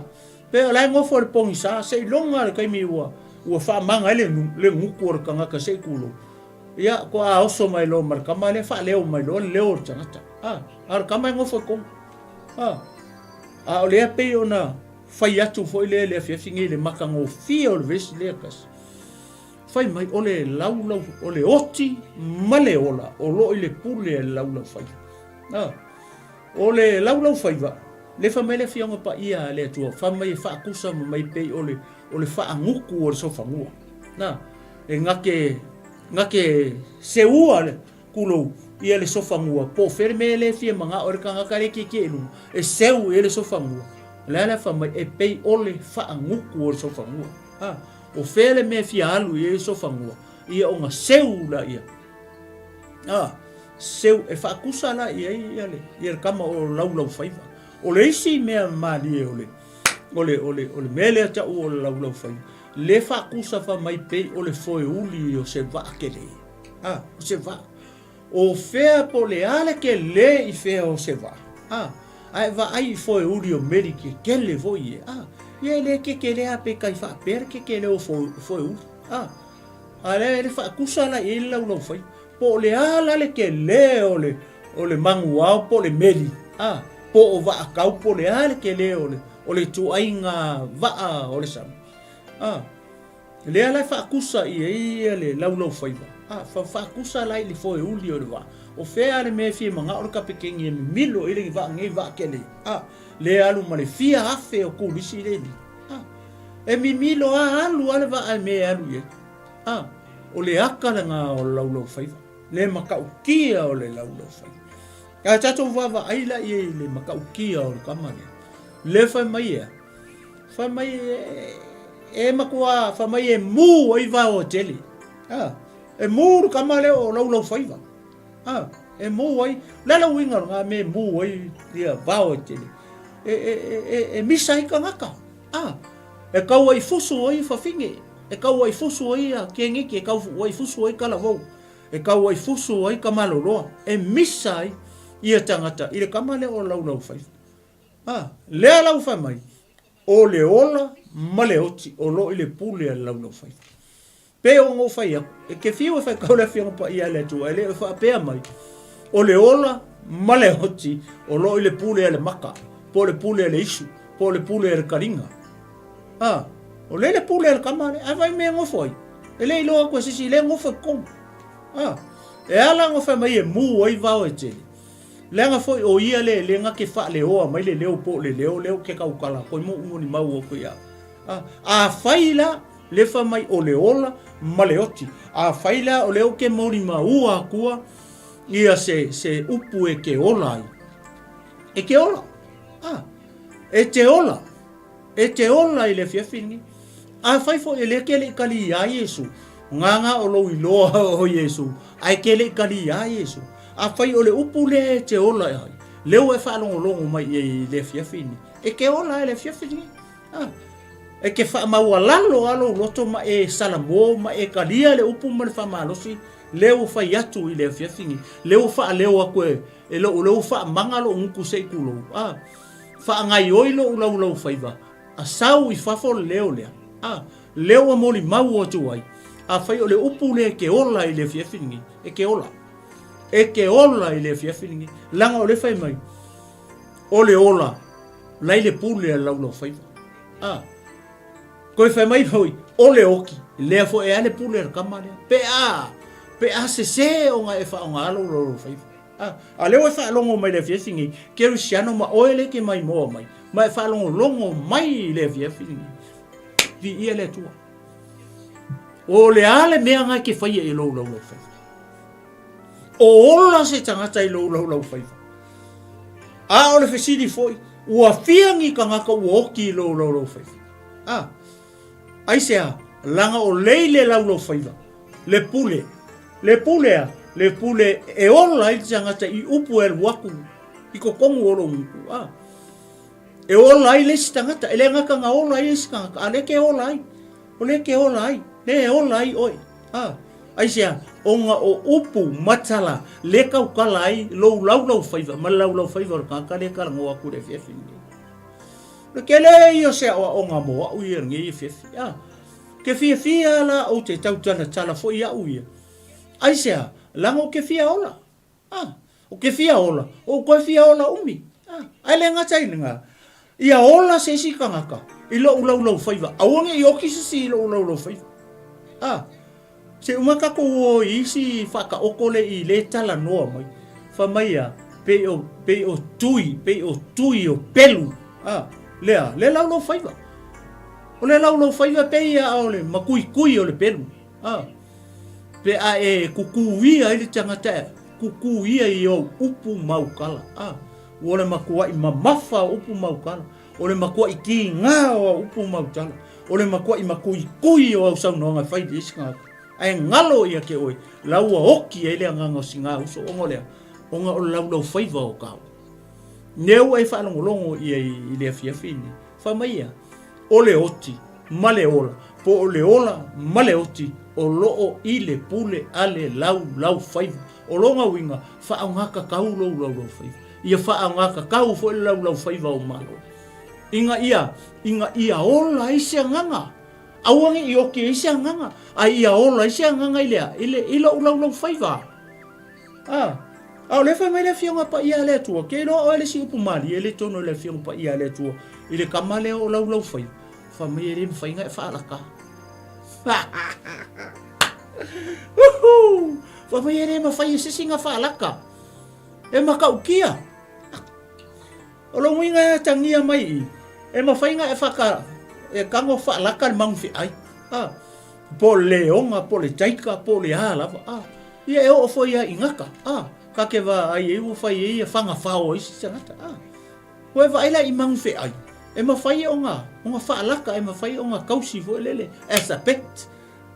pe o la e nofo i le pogisa, seiloga le taimi ua, ua faamaga ai le, le gutu o le tagata se i tulou. Ia, faatoa oso mai loa ma le tama lea, faaleo mai loa le leo o le tagata, a, a o le tama e nofo i totonu, a. A o lea pei ona fai atu foi lea i le afiafi nei i le matagofie o le vesi lea tasi. Fai mai, o le laulau, o le oti ma le ola o lo o i le pule a le laulaufaiva. A, o le laulaufaiva, le fai mai le Afioga Paia a le Atua, fai mai e faatusa ma mai pei o le, o le faagutu o le sofanua. Na, e gake, gake seua le, tulou, ia le sofanua, po o fea le mea lea e fia manao ai le tagata lea e tietie i luga, e seu i ai le sofanua. O le a le fai mai, e pei o le faagutu o le sofanua. A, o fea le mea e fia alu i ai le sofanua, ia ona seu laia. A, seu, e faatusa la i ai ia le, ia le tama o Laulaufaiva. O le isi mea malie o le, o le, o le, o le mea lea tau o le Laulaufaiva, le faatusa fai mai pei o le foeuli o se vaa tele. A, o se vaa. O fea po o le a le tele i fea o se vaa? A, a e vaai i foeuli o meli kekele foi ia, a, ia e le kekele lava pe tai faapea le kekele o foeuli. A, a lea e le faatusa la i ai le laulaufaiva. Po o le a la le tele o le, o le manuao po o le meli, a, po o vaakau po o le a le tele o le, o le ituaiga vaa o le sami. A, Lea la e faatusa i ai le laulaufaiva, a, faatusa la i le foeuli o le vaa. O fea le mea e fia manao le kapekeni e mimilo i le vaa nei vaa tele, a, lea alu ma le fia afe o turisi lea i lima, a, e mimilo a alu a le vaa i mea e alu i ai, a, o le aka lena o le laulaufaiva, le matautia o le laulaufaiva. Ae tatou vaavaai la i ai i le matautia o le tama lea, lea fai mai ea, Fai mai e matua, fai mai e mū ai vao e tele. A, e mū le tama lea o Laulaufaiva. A, e mū ai, le a le uiga o lena mea e mū ai ia vao e tele? E, e, e, e, e misa ai tagata. A, e tau ai fusu ai fafine, e tau ai fusu ai a keniki, e tau ai fusu ai kalavou, e tau ai fusu ai kamaloloa, e misa ai ia tagata i le tama lea o Laulaufaiva. A, lea la ua fai mai, o le ola ma le oti o lo o i le pule a le Laulaufaiva. Pei ona ou fai atu, e te fiu e faitau le Afioga Paia a le Atua, e le o faapea mai, o le ola ma le oti o lo o i le pule a le maka, po o le pule a le isu, po o le pule a le kaliga. A, o lea le pule a le tama lea, ae vaai mea e nofo ai. E le iloa atu e se isi, lea e nofo i totonu. A, e ala ona fai mai e mū ai vao e tele. Leaga foi o ia le le na ke faaleoa mai le leo po o le leo lea ou te tautala atu ai ma ou molimau atu ia. A, afai la le fai mai o le ola ma le oti, afai la o lea ou te molimaua atua ia se, se upu e te ola ai, e te ola. A, e te ola. E te ola i le afiafi lenei. Afai foi e le ke le i kali iā Iesu, ngā o lou iloa o Iesu, ae ke le i kali iā Iesu. Afai o le upu lea e te ola ai, lea ua e faalogologo mai i ai i le afiafi lenei, e te ola ai le afiafi lenei. A, e te faamaualalo lava lou loto ma e salamo ma e kalia le upu ma le faamalosi lea ua fai atu i le afiafi lenei, lea ua faaleo atu e, e lou, lea ua faamaga lou gutu se i tulou. A, Faagaioi lou laulaufaiva, a sau i fafo le leo lea, a, lea ua molimau atu ai, afai o le upu lea e ke ola i le afiafi lenei, e ke ola. E ke ola i le afiafi lenei. Leaga o lea fai mai, o le ola, lai le pule a le laulaufaiva. A, toe fai mai foi, o le oki, lea foi e a le pule a le tama lea. Pe a, pe a sese ona e faaaoga lou laulaufaiva. A, a lea ua e faalogo mai i le afiafi nei, Kerisiano ma oe lea e te maimoa mai, ma e faalogologo mai i le afiafi lenei. Viia le Atua. O le a le mea na e te faia i lou laulaufaiva? O ola se tagata i lou laulaufaiva. A o le fesili foi, ua fia ni tagata ua oki i lou laulaufaiva? A, aisea, laga o lei le laulaufaiva, le pule, Le pule a, le pule e ola ai le tagata i upu e alu atu i totonu o lou gutu, a. E ola ai le isi tagata, e le gata na ola ai isi tagata, a lea ke ola ai. O lea ke ola ai, lea e ola ai oe. A, aisea, ona o upu matala le tautala ai lou laulaufaiva ma le laulaufaiva o le tagata lea e talanoa atu i le afiafi lenei. O le tele ia o se aoaoga mo au ia i lenei afiafi. A, ke fiafia la ou te tautalatala foi au ia. Aisea, leaga ou te fia ola. A, ou te fia ola, ua ou toe fia ola umi. A, ae le gata i lena, ia ola se isi tagata i lou laulaufaiva, aua ne i oti se isi i lou laulaufaiva. A, se uma tatou o i isi faataoto le i le talanoa mai, fai mai a, pei o, pei o tui, pei o tui o pelu, a, lea, le laulaufaiva. O le laulaufaiva pei a o le matuitui o le pelu. A, pe a e kukuia ai le tagata e kukuia i ou upu maukala. A, ua le matuaʻi mamafa o upu maukala, o le matuaʻi kīgā o au upu mautala, o le matuaʻi matuikui o au saunoaga e fai i le isi tagata. Ae galo ia te oe, la ua oki ai le agaga o sina uso, ona o le a? Ona o le laulaufaiva o tāua. Nea ua e faalogologo ia i le afiafi nei, fai mai ia, o le oti ma le ola, po o le ola ma le oti o lo o i le pule a le laulaufaiva. O lona uiga, faaaogatatau lou laulaufaiva. Ia faaaogatatau foi le laulaufaiva o Malo. Ina ia, ina ia ola ai se agaga. Aua ne i oti ai se agaga, a ia ola ai se agaga i le a? I le, i lou laulaufaiva. A, a o lea fai mai le Afioga Paia a le Atua, ke iloa oe le isi upu malie le tonu e le Afioga Paia a le Atua i le kama lea o Laulaufaiva, fai mai e le mafai na e faalaka. Uhu! Fai mai e le mafai e se isi na faalaka. E matautia. O lou uiga e atagia mai i, e mafai na e whaka, e kago whaalaka le maunga feai. A, po o le leoga, po o le taika, po o le a lava. A, ia e oo foi ia i gata. A, ka ke vaai ai ua fai ai ia whanga whao ai si tangata. A, ua e vaai la i maunga feai, e mafai e ona, ona whaalaka, e mafai e ona kausi foi lele, as a pet,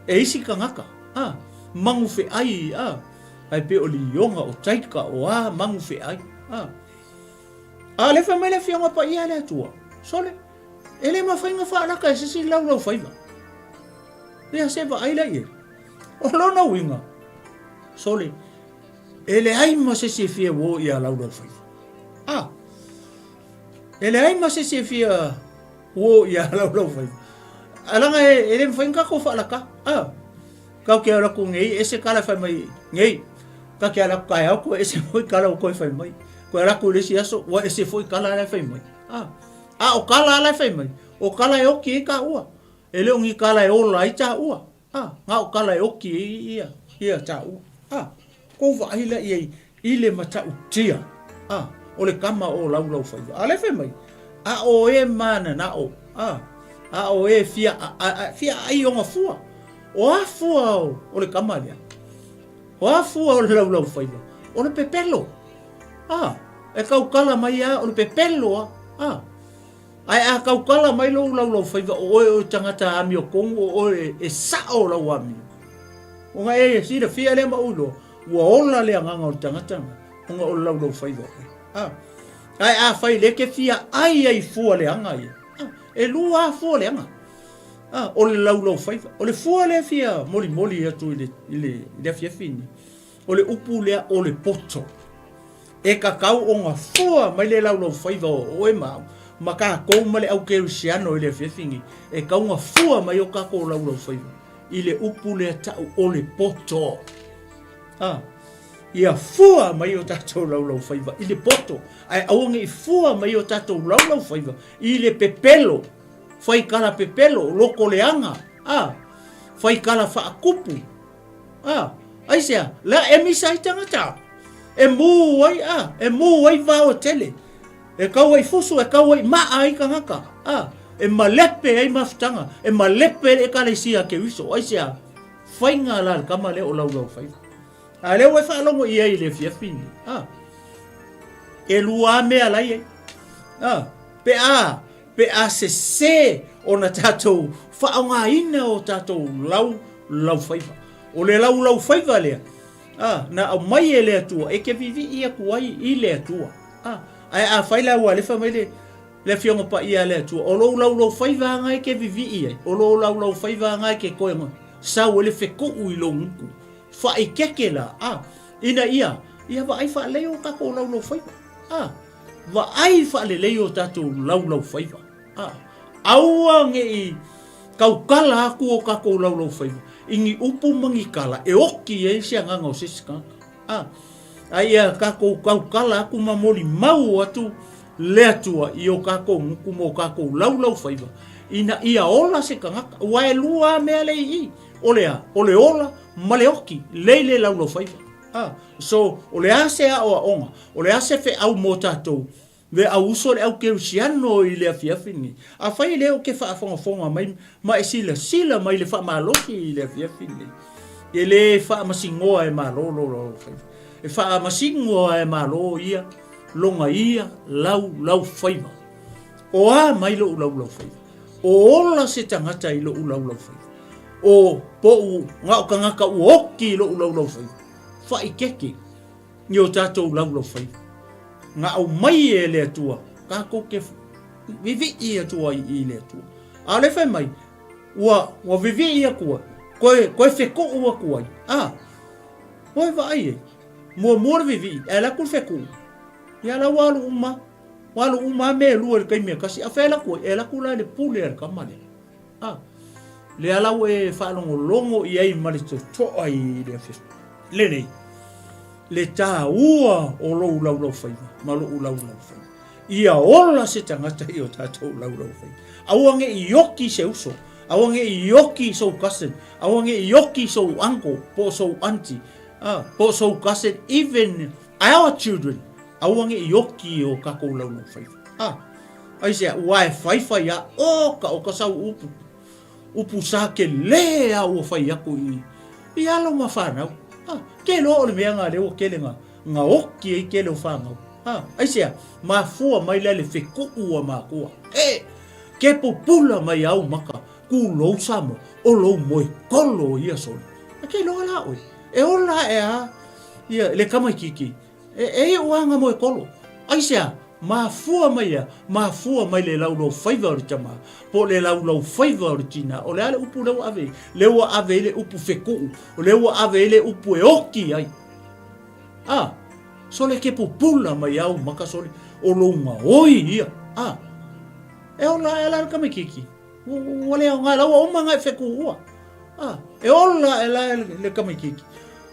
e isi tangata. A, maunga feai, a, ai pe o lioga, o taika, o a maunga feai. A, A le fai mai le Afioga Paia a le Atua, Sole, e le mafai na faalaka e se isi laulaufaiva. Ia se vaai la i ai. O lona uiga, Sole, e leai ma se isi e fia uo ia laulaufaiva. A, e leai ma se isi e fia uo ia laulaufaiva. Alaga e le mafai na tatou faalaka. A, Kau ke ala ku ngei ese kala fai mai ngei. Ka ke ala ku kaeao koe ese foi kala o koe fai mai. Koe ala ku le isi aso ua ese foi kala ala e fai mai. A, a o kala ala e fai mai, o kala e oki ai ka ua. E le o ni kala e ola ai ta ua. A, nga o kala e oki ai ia, ia ta ua. A, kou vaai la i ai i le matautia, a, o le kama o Laulaufaiva. A lea fai mai, a o e mananao, a, a o e fia, a, a, fia ai ona fua. O a fua o, o le kama lea? O a fua o le Laulaufaiva? O le pepelo. A, e kaukala mai a, o le pepelo a. A, ae a kaukala mai lou Laulaufaiva, o oe o le tagata amiotonu, o oe e, e sao lau amio. Ona e silafia lea ma ou iloa, Ua ola le agaga o le tagata na, ona o le laulaufaiva oe. A, ae afai lea ke fia ai ai fua leaga ia, a, e lua a fua leaga. A, o le laulaufaiva. O le fua lea fia molimoli atu i le, i le, i le afiafi ni. O le upu lea o le poto. E kakau ona fua mai le laulaufaiva o oe ma au, ma kākou ma le au kerisiano i le afiafi ni, e kau ona fua mai o kākou laulaufaiva i le upu lea ta'u o le poto. A, ia fua mai o tātou laulaufaiva i le poto, ae aua ne i fua mai o tātou laulaufaiva i le pepelo, fai kala pepelo, loko leaga, a, fai kala faakupu, a, aisea, la e misa ai tagata, e mū ai, a, e mū ai vao e tele, e kau ai fusu, e kau ai maa ai tagata, a, e malepe ai mafutaga, e malepe le ekalesia a Keriso, aisea, Faiga la le kama lea o Laulaufaiva. A lea ua e faalogo i ai i le afiafi nei. A. E lua a mea la i ai. A. Pe a, pe a sesē ona tatou faaaogaina o tatou lau laufaiva. O le lau laufaiva lea, a, na aumai e le Atua e te vivii atu ai i le Atua. A, ae afai la ua alefa mai le. Le Afioga Paia a le Atua, o lou laulaufaiva aga e ke vivii ai, o lou laulaufaiva aga e ke koe sau ai le fekuu i lou gutu. Faaikeke la, a, ina ia, ia vaai faalelei o tatou laulaufaiva. A, vaai faalelei o tatou laulaufaiva. A, aua ne i tautala atu o tatou laulaufaiva i ni upu ma ni tala e oti ai se agaga o se isi tagata. A, a ia tatou tautala atu ma molimau atu le Atua i o tatou gutu ma o tatou laulaufaiva, ina ia ola se tagata. Ua e lua a mea le i i, o le a? O le ola ma le oti, lei le laulaufaiva. A, so, o le a se aoaoga, o le a se feau mo tatou, le au uso le au kerisiano i le afiafi lenei. Afai e le o ke faafogafoga mai ma e silasila mai le faamalosi i le afiafi lenei, e le faamasinoa e Malo lo laulaufaiva. E faamasinoa e Malo ia lona ia laulaufaiva. O a mai lou laulaufaiva? O ola se tagata i lou laulaufaiva? O poʻu na o tagata ua oki i lou laulaufaiva? Faikeke i o tatou laulaufaiva. Na aumai e le Atua tatou te vivii atu ai i le Atua. A o le fai mai, ua, ua vivii atu ai, koe, koe fekuu atu ai. A, koe vaai ai, muamua le vivii, ae alu atu le fekuu. Ia la ua alu uma, ua alu uma lava mea e lua i le taimi e tasi. A fea e alu atu ai? E alu atu la i le pule a le tama lea. A, lea la ua e faalogologo i ai ma le totoa i le afiafi lenei, le taua o lou laulaufaiva ma lou laulaufaiva. Ia ola se tagata i o tatou laulaufaiva. Aua ne i oki se uso, aua ne i oki sou cousin, aua ne i oki sou uncle po o sou auntie, a, po o sou cousin, even our children, aua ne i oki i o kakou laulaufaiva. A, aisea, ua e faifai a, oka oka sau upu, upu sa kelē a ua fai aku i, i alo ma fanau. A, ke loa o le mea nga lea ua kele nga, nga oki ai kele o fanau. A, aisea, mafua mai la le fekuu a makua. E, ke pupula mai au maka, ku lou Samoa, o lou moe kolo ia sole. A ke loa la oe, e ola ae a, ia, le kamaikiki, E, e iu a nga moe kolo. Aisea? Mafua mai ea? Mafua mai le laulau faiva o le tama, po o le laulau faiva o le tina. O le a le upu lea ua ave ai? Lea ua ave ai le upu fekuu, o lea ua ave ai le upu e oki ai. A, sole ke pupula mai au maka sole, o lou gaoi ia. A, e ola ae la le tamaikiki. Ua le aoga, la ua uma nga e fekuua. A, e ola ae la le tamaikiki.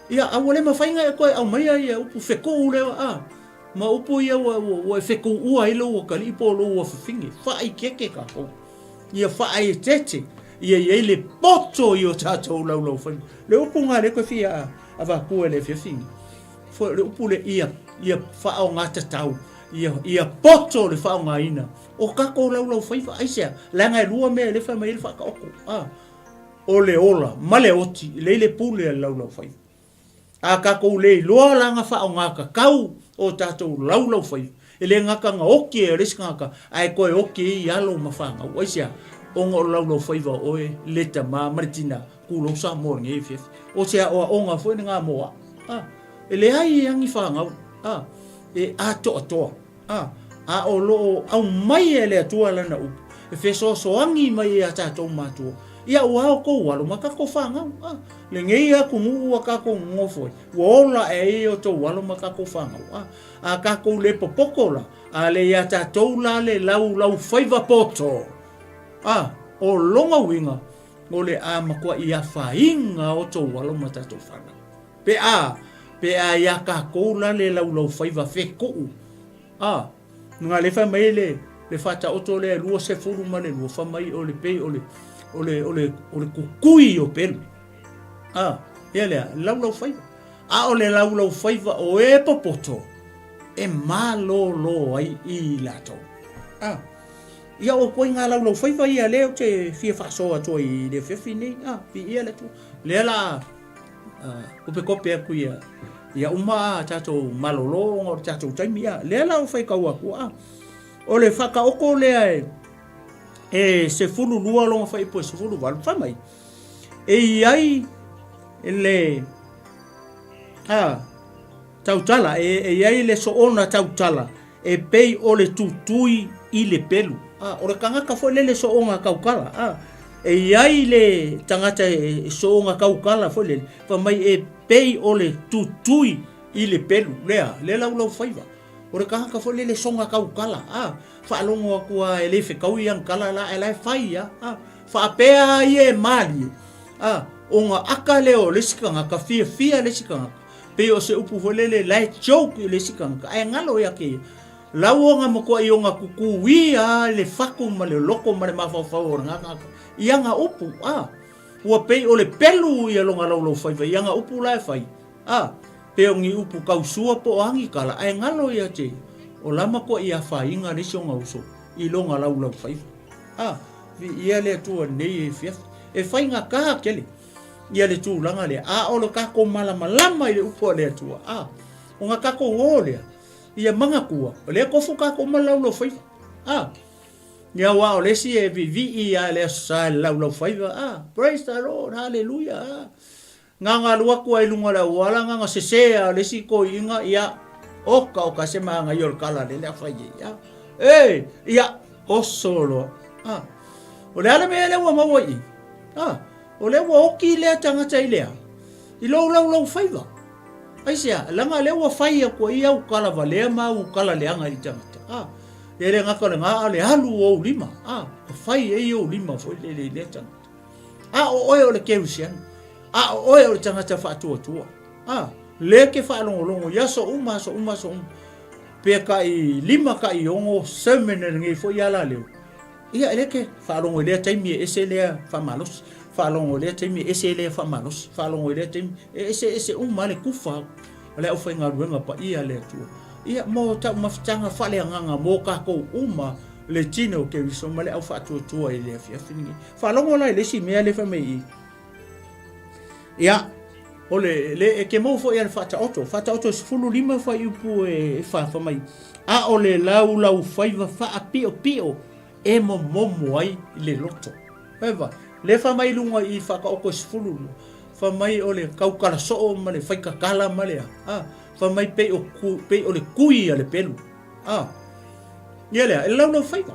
Ia, a ua le mafai ona e toe aumaia ia upu fekuu lea, a, ma upu ia ua, ua, ua e fekuua ai lou atalii po o lou afafine. Faaikeke tatou. Ia faaeteete. Ia i ai le poto i o tatou laulaufaiva. Le upu lena lea e toe fia avatua i le afiafi nei. Foi o le upu lea, ia, ia faaaogatatau, ia, ia poto le faaaogaina o tatou laulaufaiva. Aisea? Leaga e lua mea lea e fai mai ai le faataoto. A. O le ola ma le oti lei le pule a le laulaufaiva. A tatou le iloa la na faaaoga tatau o tatou laulaufaiva, e le gata na oti ai o le isi tagata, ae toe oti ai i alo ma fanau. Aisea? Ona o le laulaufaiva o oe le tama ma le tina, tulou Samoa i lenei afiafi. O se aoaoga foi lena mo au. A, e leai a ni fanau, a, e atoatoa. A, a o lo o aumai e le Atua Lana upu, e fesoasoani mai ia tatou matua, ia ua ao tou alo ma tatou fanau. A, lenei atunuu ua tatou nonofo ai, ua ola ae ai o tou alo ma tatou fanau. A, a tatou le popoto la, a le ia tatou la le laulau faiva poto. A, o lona uiga, o le a matuai afaina o tou alo ma tatou fanau. Pe a, pe a iā tatou la le laulaufaiva fekuu, a, na lea fai mai le, le faataoto lea 22, fai mai o le pei o le, o le, o le, o le kukui o pelu. A, ia lea, laulaufaiva. A o le laulaufaiva o e popoto, e malōlō ai i latou. A, ia o koe ngā laulaufaiva ia lea ou te fia faasoa atu ai i le afiafi nei, a, viia le Atua. Lea la, kopekope atu ia ia uma a tatou malolo ona o le tatou taimi a lea la ua faitau atu a o le faataoto lea e e 12 lona fuaiupu e 18 fai mai e i ai le a tautala e, e i ai le soona tautala e pei o le tutui. i le pelu. A, o le tagata foi lele sooga taukala. A, e i ai le tagata e sooga taukala foi lele, fai mai e pei o le tutui i le pelu. Lea, le laulaufaiva. O le tagata foi lele soga taukala. A, faalogo atu lava e le fetaui ana tala la, ae la e fai lava. A, faapea ia e malie, a, ona aka lea o le isi tagata, fiafia le isi tagata. Pei o se upu foi lele, la e joke i le isi tagata, ae galo ia te ia. Lau ona matuai ona tutuia lava le fatu ma le loto ma le mafaufau o lena tagata i ana upu, a, ua pei o le pelu ia lona laulaufaiva i ana upu la e fai, a, pei o ni upu tausua po o a ni tala, ae galo ia te ia, o la matuai afaina le isi ona uso i lona laulaufaiva. A, viia le Atua i lenei afiafi. E faigata tele ia le tulaga lea, a o le tatou malamalama i le upu a le Atua, a, ona tatou o lea, Ia manatua, o lea tofu tatou ma le laulaufaiva. A, ia aua o le isi e vivii a le Aso Sa i le laulaufaiva. A, praise the Lord, hallelujah. A, na alu atu ai i luga o le auala, na sese a le isi toeaiina, ia, oka oka se manaia o le kala lele a fai ai. A, e, ia, oso loa. A, o le a le mea lea ua maua i i? A, o lea ua oki lea tagata i lea, i lou laulaufaiva. Aisea? Leaga lea ua fai atu ai au tala valea ma au tala leaga i tagata. A, e le gata o lena, a o le alu o ou lima. A, ua fai ai ou lima foi lele i lea tagata. A o oe o le Kerisiano. A o oe o le tagata faatuatua. A, lea e te faalogologo i aso uma, aso uma, aso uma. Pe tai 5 tai 6 sermon e lenei foi ala leo. Ia, e le ke faalogo i lea taimi e ese lea faamalosi, faalogo i lea taimi e ese lea faamalosi, faalogo i lea taimi e ese ese uma le kufa o le aufaigaluega paia a le Atua. Ia, mo taumafataga faaleagaga mo tatou uma le tino o Keriso ma le aufaatuatua i le afiafi lenei. Faalogo la i le isi mea lea fai mai i i. Ia, o le, le, e ke maua foi a le faataoto, faataoto e 15 fuaiupu e 4 fai mai, a o le laulaufaiva faapiopio e momomo ai le loto. Eva, le fai mai i luga i faataoto e 12, fai mai o le tautala soo ma le faitatala ma le a, a, fai mai pei o, ku, pei o le kui a le pelu. A, ia lea, e laulaufaiva.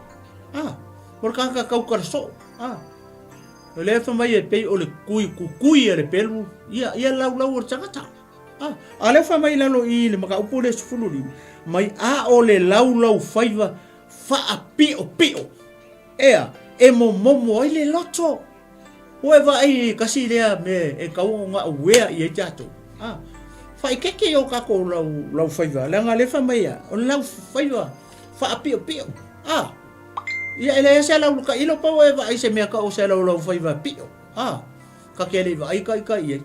A, o le tagata tautala soo. A, O lea fai mai e pei o le kui kukui a le pelu, ia, ia laulau o le tagata. A, a lea fai mai i lalo i le mataupu lea 15, mai a o le laulau faiva faapiopio, ea, e momomo ai le loto. Ua e vaai i kasi lea mea e tau ona uea i ai tatou. A, faaikeke i o tatou lau, lau faiva, leaga lea fai mai a, o le lau faiva faapiopio. A, Ia e leai se ala ulu tailo pau e vaai se mea kau se laulau faiva pio. A, ka ke le vaai kai kai ai.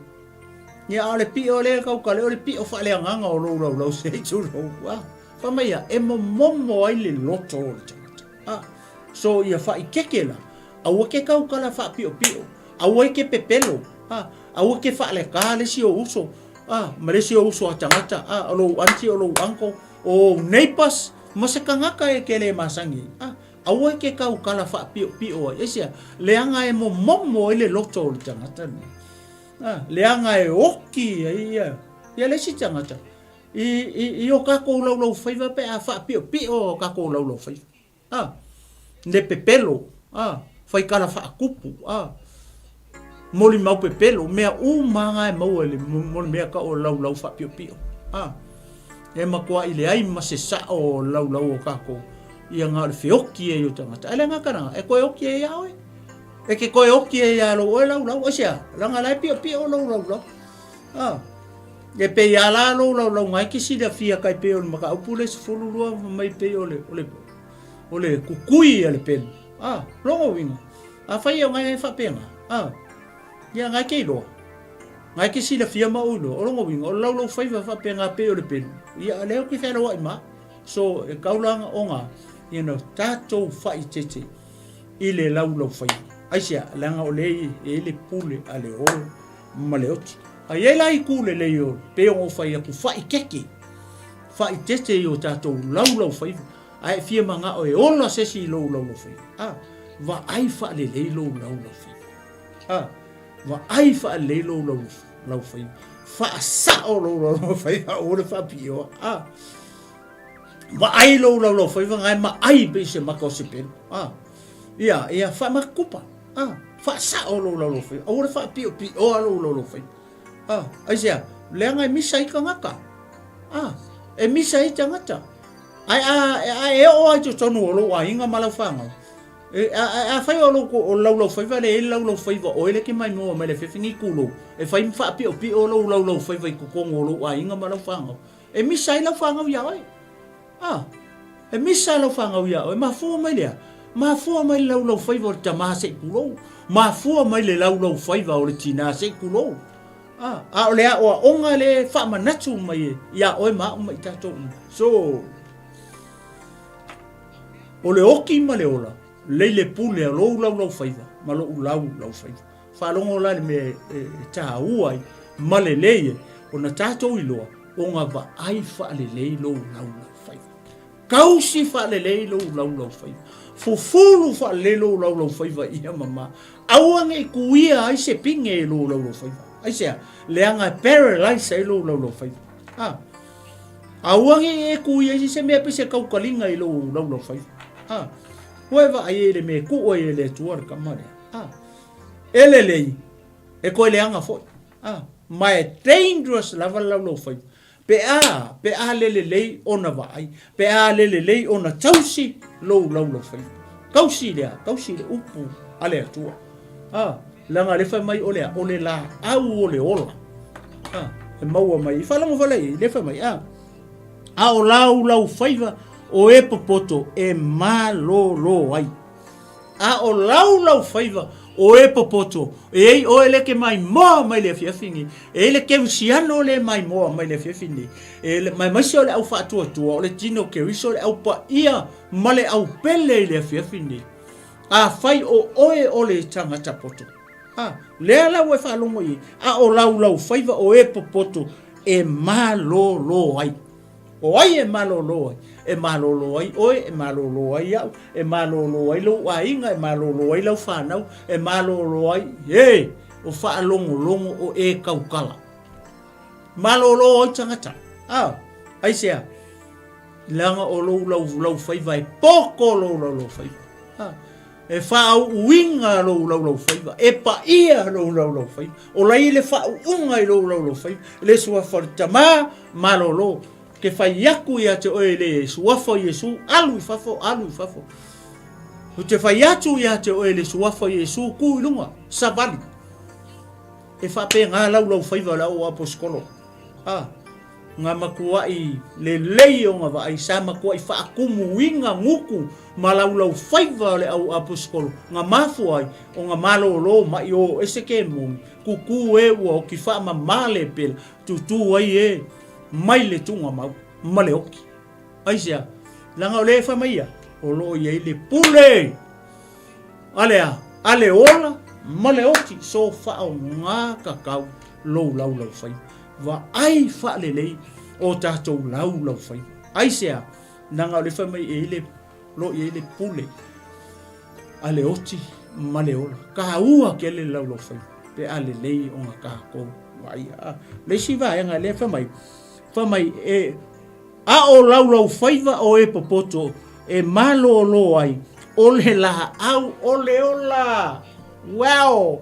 Ia a o le pio le kau kale o le pio faaleagaga o lou laulau se i tulou. A, fai mai ia, e momomo ai le loto o le tagata. A, so ia faaikeke la, aua ke kaukala faapiopio, aua i ke pepelo, a, aua ke faaleka le isi ou uso, a, ma le isi ou uso a tagata, a, o lou aunty, o lou uncle, o ou neighbours, Ma se kanaka e ke le masani ai, a aua e ke kaukala faapiopio ai. Aisea? Leaga e momomo ai le loto o le tagata lenei. A, leaga e oki ai ia, ia le isi tagata i, i, i o kakou laulaufaiva pe a faapiopio o kakou laulaufaiva. A, le pepelo, a, faikala faakupu, a, molimau pepelo, mea uma lava e maua i le, mo le mea tau o le laulau faapiopio. A, e matuai leai ma se sao o le laulau o tatou, ia na o le feoki ai o tagata. Ae le agaga lena, e toe oki ai ia oe. E ke toe oki ai ia lou oe laulau. Aisea? Leaga la e piopio lou laulau. A, e pei a la lou laulau ngai ke silafia kai pei o le mataupu le 12 mai pei o le, o le, o le kukui a le pelu. A, logo uiga. Afai e ngai faapena, a, ia ngai ke iloa. Ngai ke silafia ma ou iloa. O lona uiga, o le laulau faiva faapena pei o le pelu. Ia, lea ou te fealauai ma. So, e kaulana ona, you know, tatou faaeteete i le laulau faiva. Aisea, leaga o lea e i ai le pule a le ola ma le oti. A i ai la itu lelei o pei ona ou fai atu, faaeteete, faaeteete i o tatou laulau faiva. A e fia manao e ola se isi i lou laulaufaia, a, vaai faalelei lou laulaufaia. A, vaai faalelei lou laulaufaia. Faasao lou laulaufaia, aua le faapioa. A, Vaai lou laulaufaiva gae ma ai pei se maka o se pelu. A, ia, ia, faamakakupa. A, faasao lou laulaufaiva. Aua le faapiopioa lou laulaufaiva. A, aisea? Leaga e misa ai tagata. A, e misa ai tagata. Ae a, a e oo lava i totonu o lou aiga ma lau fanau, e, a, a, afai o lou, o le laulaufaiva lea e i ai le laulaufaiva o oe lea e te maimoa mai le afiafi nei tulou, e fai ma faapiopio lou laulaufaiva i totonu o lou aiga ma lau fanau, E misa ai lau fanau iā oe. A, e misa lau fanau iā oe, mafua mai lea, mafua mai le laulaufaiva o le tamā se i pulou, mafua mai le laulaufaiva o le tinā se i tulou. A, a o le aoaoga lea e faamanatu mai iā oe ma au ma i tatou uma. So, o le oki ma le ola, lei le pule a lou laulaufaiva ma lo'u laulaufaiva. Faalogo la i le mea e taua ai ma lelei ai ona tatou iloa ona vaai faalelei lou laulaufaiva. Tausi faalelei lou laulaufaiva. Fufulu faalelei lou laulaufaiva ia mama. Aua ne i tuia ai se pine i lou laulaufaiva. Aisea? Leaga e paralyze ai lou laulaufaiva. A. Aua ne i e tuia ai se mea pei se taukaliga i lou laulaufaiva. A. Ua e vaai ai i le mea e tuu ai e le Atua le tama lea. A. E lelei, e toe leaga foi. A, ma e dangerous lava le laulaufaiva. Pe a, pe a le lelei ona vaai, pe a le lelei ona tausi lou laulaufaiva. Tausi le a? Tausi le upu a le Atua. A, leaga le fai mai o le a? O le laau o le ola. A, e maua mai. I faalogo foi lea i le fai mai, a, a o laulaufaiva o e popoto e malolo ai. A o laulaufaiva o e popoto, e ai oe le ke maimoa mai le afiafi nei, e ai le Keusiano le maimoa mai le afiafi nei, e le, aemaise o le au faatuatua, o le tino Keriso, le au paia ma le au pele i le afiafi nei. Afai o oe o le tagata poto, a, lea la ua e faalogo i ai, a o laulaufaiva o e popoto e malolo ai. O ai e malolo ai? E malolo ai oe, e malolo ai au, e malolo ai lou aiga, e malolo ai lau fanau, e malolo ai e o faalogologo o e taukala. Malolo ai tagata. A, aisea? Leaga o lou lau, laufaiva e poko lou lau laufaiva. A, e faauuina lou lau laufaiva, e paia lou lau laufaiva. O lai le faauuga i lou lau laufaiva. Le suafa o le Tama, malolo. Ke fai atu ia te oe le suafa o Iesu, alu i fafo, alu i fafo. Ou te fai atu ia te oe le suafa o Iesu, ku i luga, savali. E faapena lau laufaiva o le au aposikolo. A, Nga matuaʻi lelei o nga vaai, sa matuaʻi faakumuina gutu ma laulaufaiva o le au aposikolo, nga mafua ai o nga malōlō maʻi o ese kemoni, kukū e ua oki faamamā le pela, tūtū ai e mai le tugamau ma le oki. Aisea? Leaga o lea e fai mai ia, o lo o i ai le pule a le a? A le ola ma le oti, so faaaoga tatau lou laulaufaiva. Vaai faalelei o tatou laulaufaiva. Aisea? Leaga o lea fai mai e i le, lo i ai le pule a le oti ma le ola. Taua tele le laulaufaiva pe a lelei ona tatou vaaia. A, le isi vaega lea fai mai, fai mai e a o laulaufaiva o e popoto e malōlō ai, o le laau o le ola. Wow!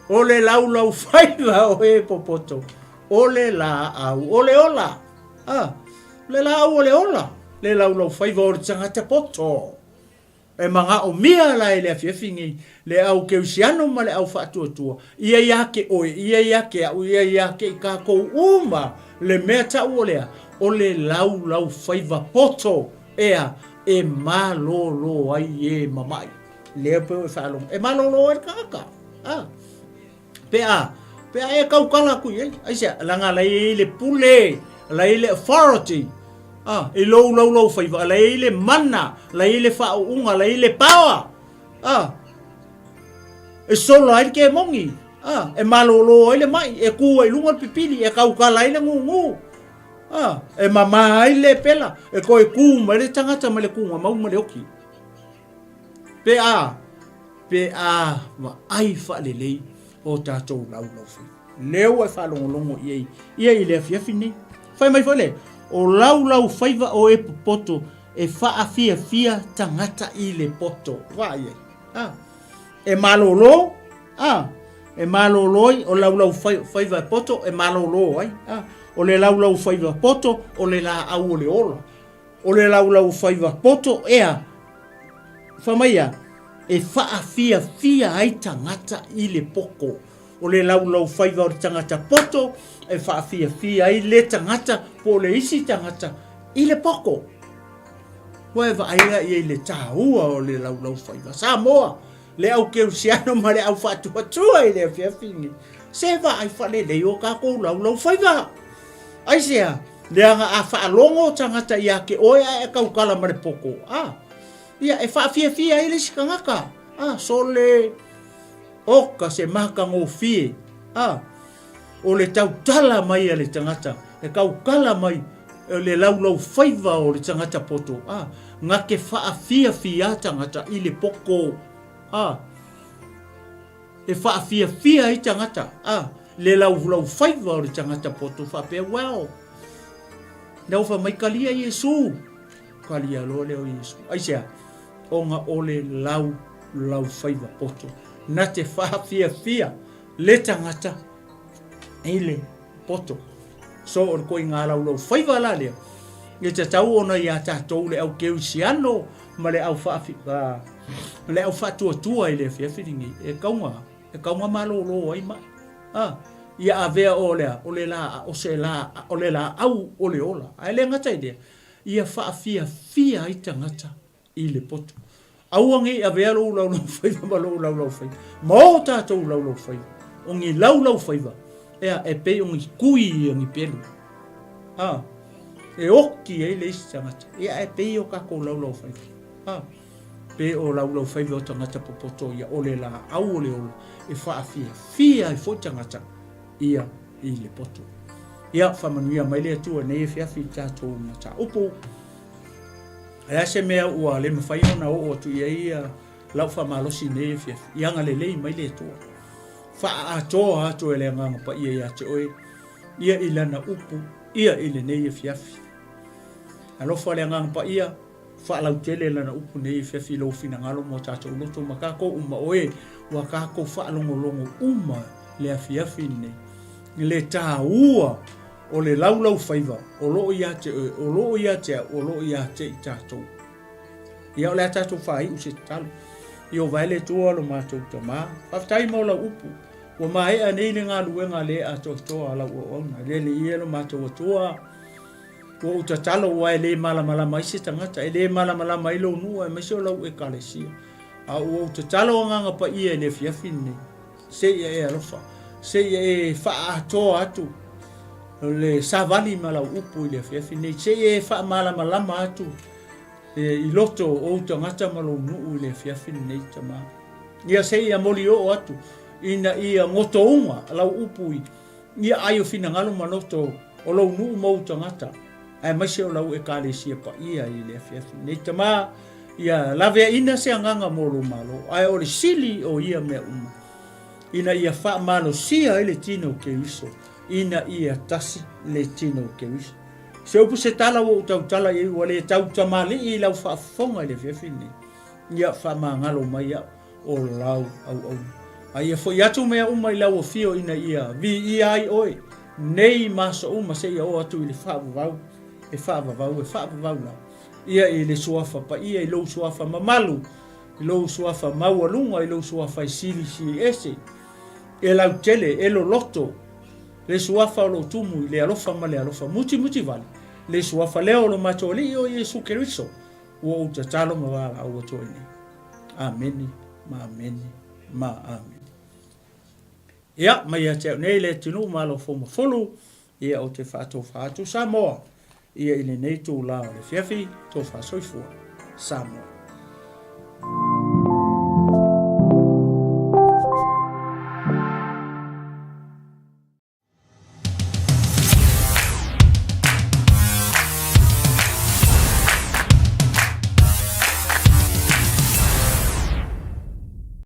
O le laulaufaiva o e popoto, o le laau o le ola. A, le laau o le ola, le laulaufaiva o le tagata poto. E manaomia la e le afiafi nei le au Keusiano ma le au faatuatua, ia ia te oe, ia ia te au, ia ia te i tatou uma le mea tau o lea, o le laulaufaiva poto, ea, e malōlō ai e mamaʻi. Lea pei e faalogo. E malolo ai le tagata. A. Pe a, pe a e taukala atu i ai. Aisea, leaga la i ai le pule, la i ai le authority. A, i lou laulaufaiva, la i ai le mana, la i ai le faauuga, la i ai le power. A. E sola ai le kemoni. A, e malolo ai le mai, e ku ai i luga le pipili, e taukala ai le gūgū. A, e mamā ai le pela, e toe kū mai le tagata mai le kūga mau ma le oki. Pe a, pe a vaai faalelei o tatou laulaufaiva. Lea ua e faalogologo i ai ia i le afiafi nei. Fai mai foi le, O laulaufaiva o e popoto e faafiafia tagata i le poto. Vaai ai. A. E malōlō, a. E malōlō ai, o laulaufaiva e poto e malōlō ai. A. O le laulaufaiva poto o le laau o le ola. O le laulaufaiva poto ea, fai mai a, e faafiafia ai tagata i le poko. O le laulaufaiva o le tagata poto e faafiafia ai le tagata po o le isi tagata i le poko. Ua e vaai la i ai le taua o le laulaufaiva. Samoa, le au kerisiano ma le au faatuatua i le afiafi lenei. Se vaai faalelei o tatou laulaufaiva. Aisea? Leaga a faalogo tagata ia te oe ae e tautala ma le poko, a, ia e faafiafia ai le isi tagata. A, sole, oka se matagofie, a, o le tautala mai a le tagata, le tautala mai le laulaufaiva o le tagata poto, a, na te faafiafia tagata i le poko, a, e faafiafia ai tagata, a, le laulaufaiva o le tagata poto faapea, well, lea ua fai mai, kalia Iesu, kalia loa lea o Iesu. Aisea? Ona o le laulaufaiva poto, na te faafiafia le tagata i le poto. So o le koiga laulaufaiva la lea, e tatau ona iā tatou le au kerisiano ma le au faafi, le au faatuatua i le afiafi lenei, e kauga, e kauga malōlō ai mai. A, ia avea o lea, o le la, o se la, o le laau o le ola. Ae le gata i lea, ia faafiafia ai tagata i le poto. Aua ne i avea lou laulaufaiva ma lou laulaufaiva, ma o tatou laulaufaiva, o ni laulaufaiva, ea, e pei o ni kui ia ni pelu. A, e oki ai le isi tagata, ia e pei o tatou laulaufaiva. A, pe o laulaufaiva o tagata popoto ia, o le laau o le ola, e faafiafia ai foi tagata ia i le poto. Ia, faamanuia mai le Atua nei afiafi i tatou mataupu. O le a se mea ua le mafai ona oo atu i ai lau faamalosi i nei afiafi? Ia agalelei mai le Atua. Faaatoa atu e le Agaga Paia ia te oe, ia i Lana upu, ia i lenei afiafi. Alofa le Agaga Paia, faalautele Lana upu nei afiafi i lou finagalo mo tatou loto ma tatou uma, o e ua tatou faalogologo uma le afiafi lenei, le taua O le laulaufaiva, o lo o ia te oe, o lo o ia te au, o lo o ia te i tatou. Ia, o le a tatou faaiu se tatalo. Ieova e le Atua lo matou Tama, faafetai mo lau upu. Ua maea nei le galuega le atoatoa a lau auauna. Le Alii e lo matou Atua, ua ou tatalo aua e le malamalama ai se tagata, e le malamalama ai lou nuu aemaise o lau Ekalesia. A ua ou tatalo Agaga Paia i le afiafi lenei. Seia e alofa, seia e faaatoa atu le savali ma lau upu i le afiafi nei, seia e faamalamalama atu i loto o ou tagata ma lou nuu i le afiafi lenei, Tama. Ia seia molioo atu ina ia gotouga lau upu i ia ai o finagalo ma loto o lou nuu ma ou tagata, aemaise o lau Ekalesia paia i le afiafi nei. Tama, ia laveaina se agaga mo lou Malo, ae o le sili o ia mea uma, ina ia faamalosia ai le tino o Keriso, ina ia tasi le tino o Keriso. Se upu se tala ua ou tautala i ai ua le tautamalii i lau faafofoga i le afiafi lenei, ia faamagalo mai au. o lau auauna. A ia foi atu mea uma i lau afio ina ia viia ai oe nei ma aso uma seia oo atu i le faavavau, e faavavau, e faavavau lava. Ia i le suafa paia, i lou suafa mamalu, i lou suafa maualuga, i lou suafa e silisili ese, e lautele, e loloto, le suafa o lo o tumu i le alofa ma le alofa mutimuti vale, le suafa lea o lo matou Alii o Iesu Keriso, ua ou tatalo ma valaau atu ai nei. Amene ma amene ma amene. Ia, mai ia te au nei le atunuu Malo Foumafulu, ia ou te faatofa atu Samoa, ia i lenei itulā o le afiafi, tofa soifua, Samoa.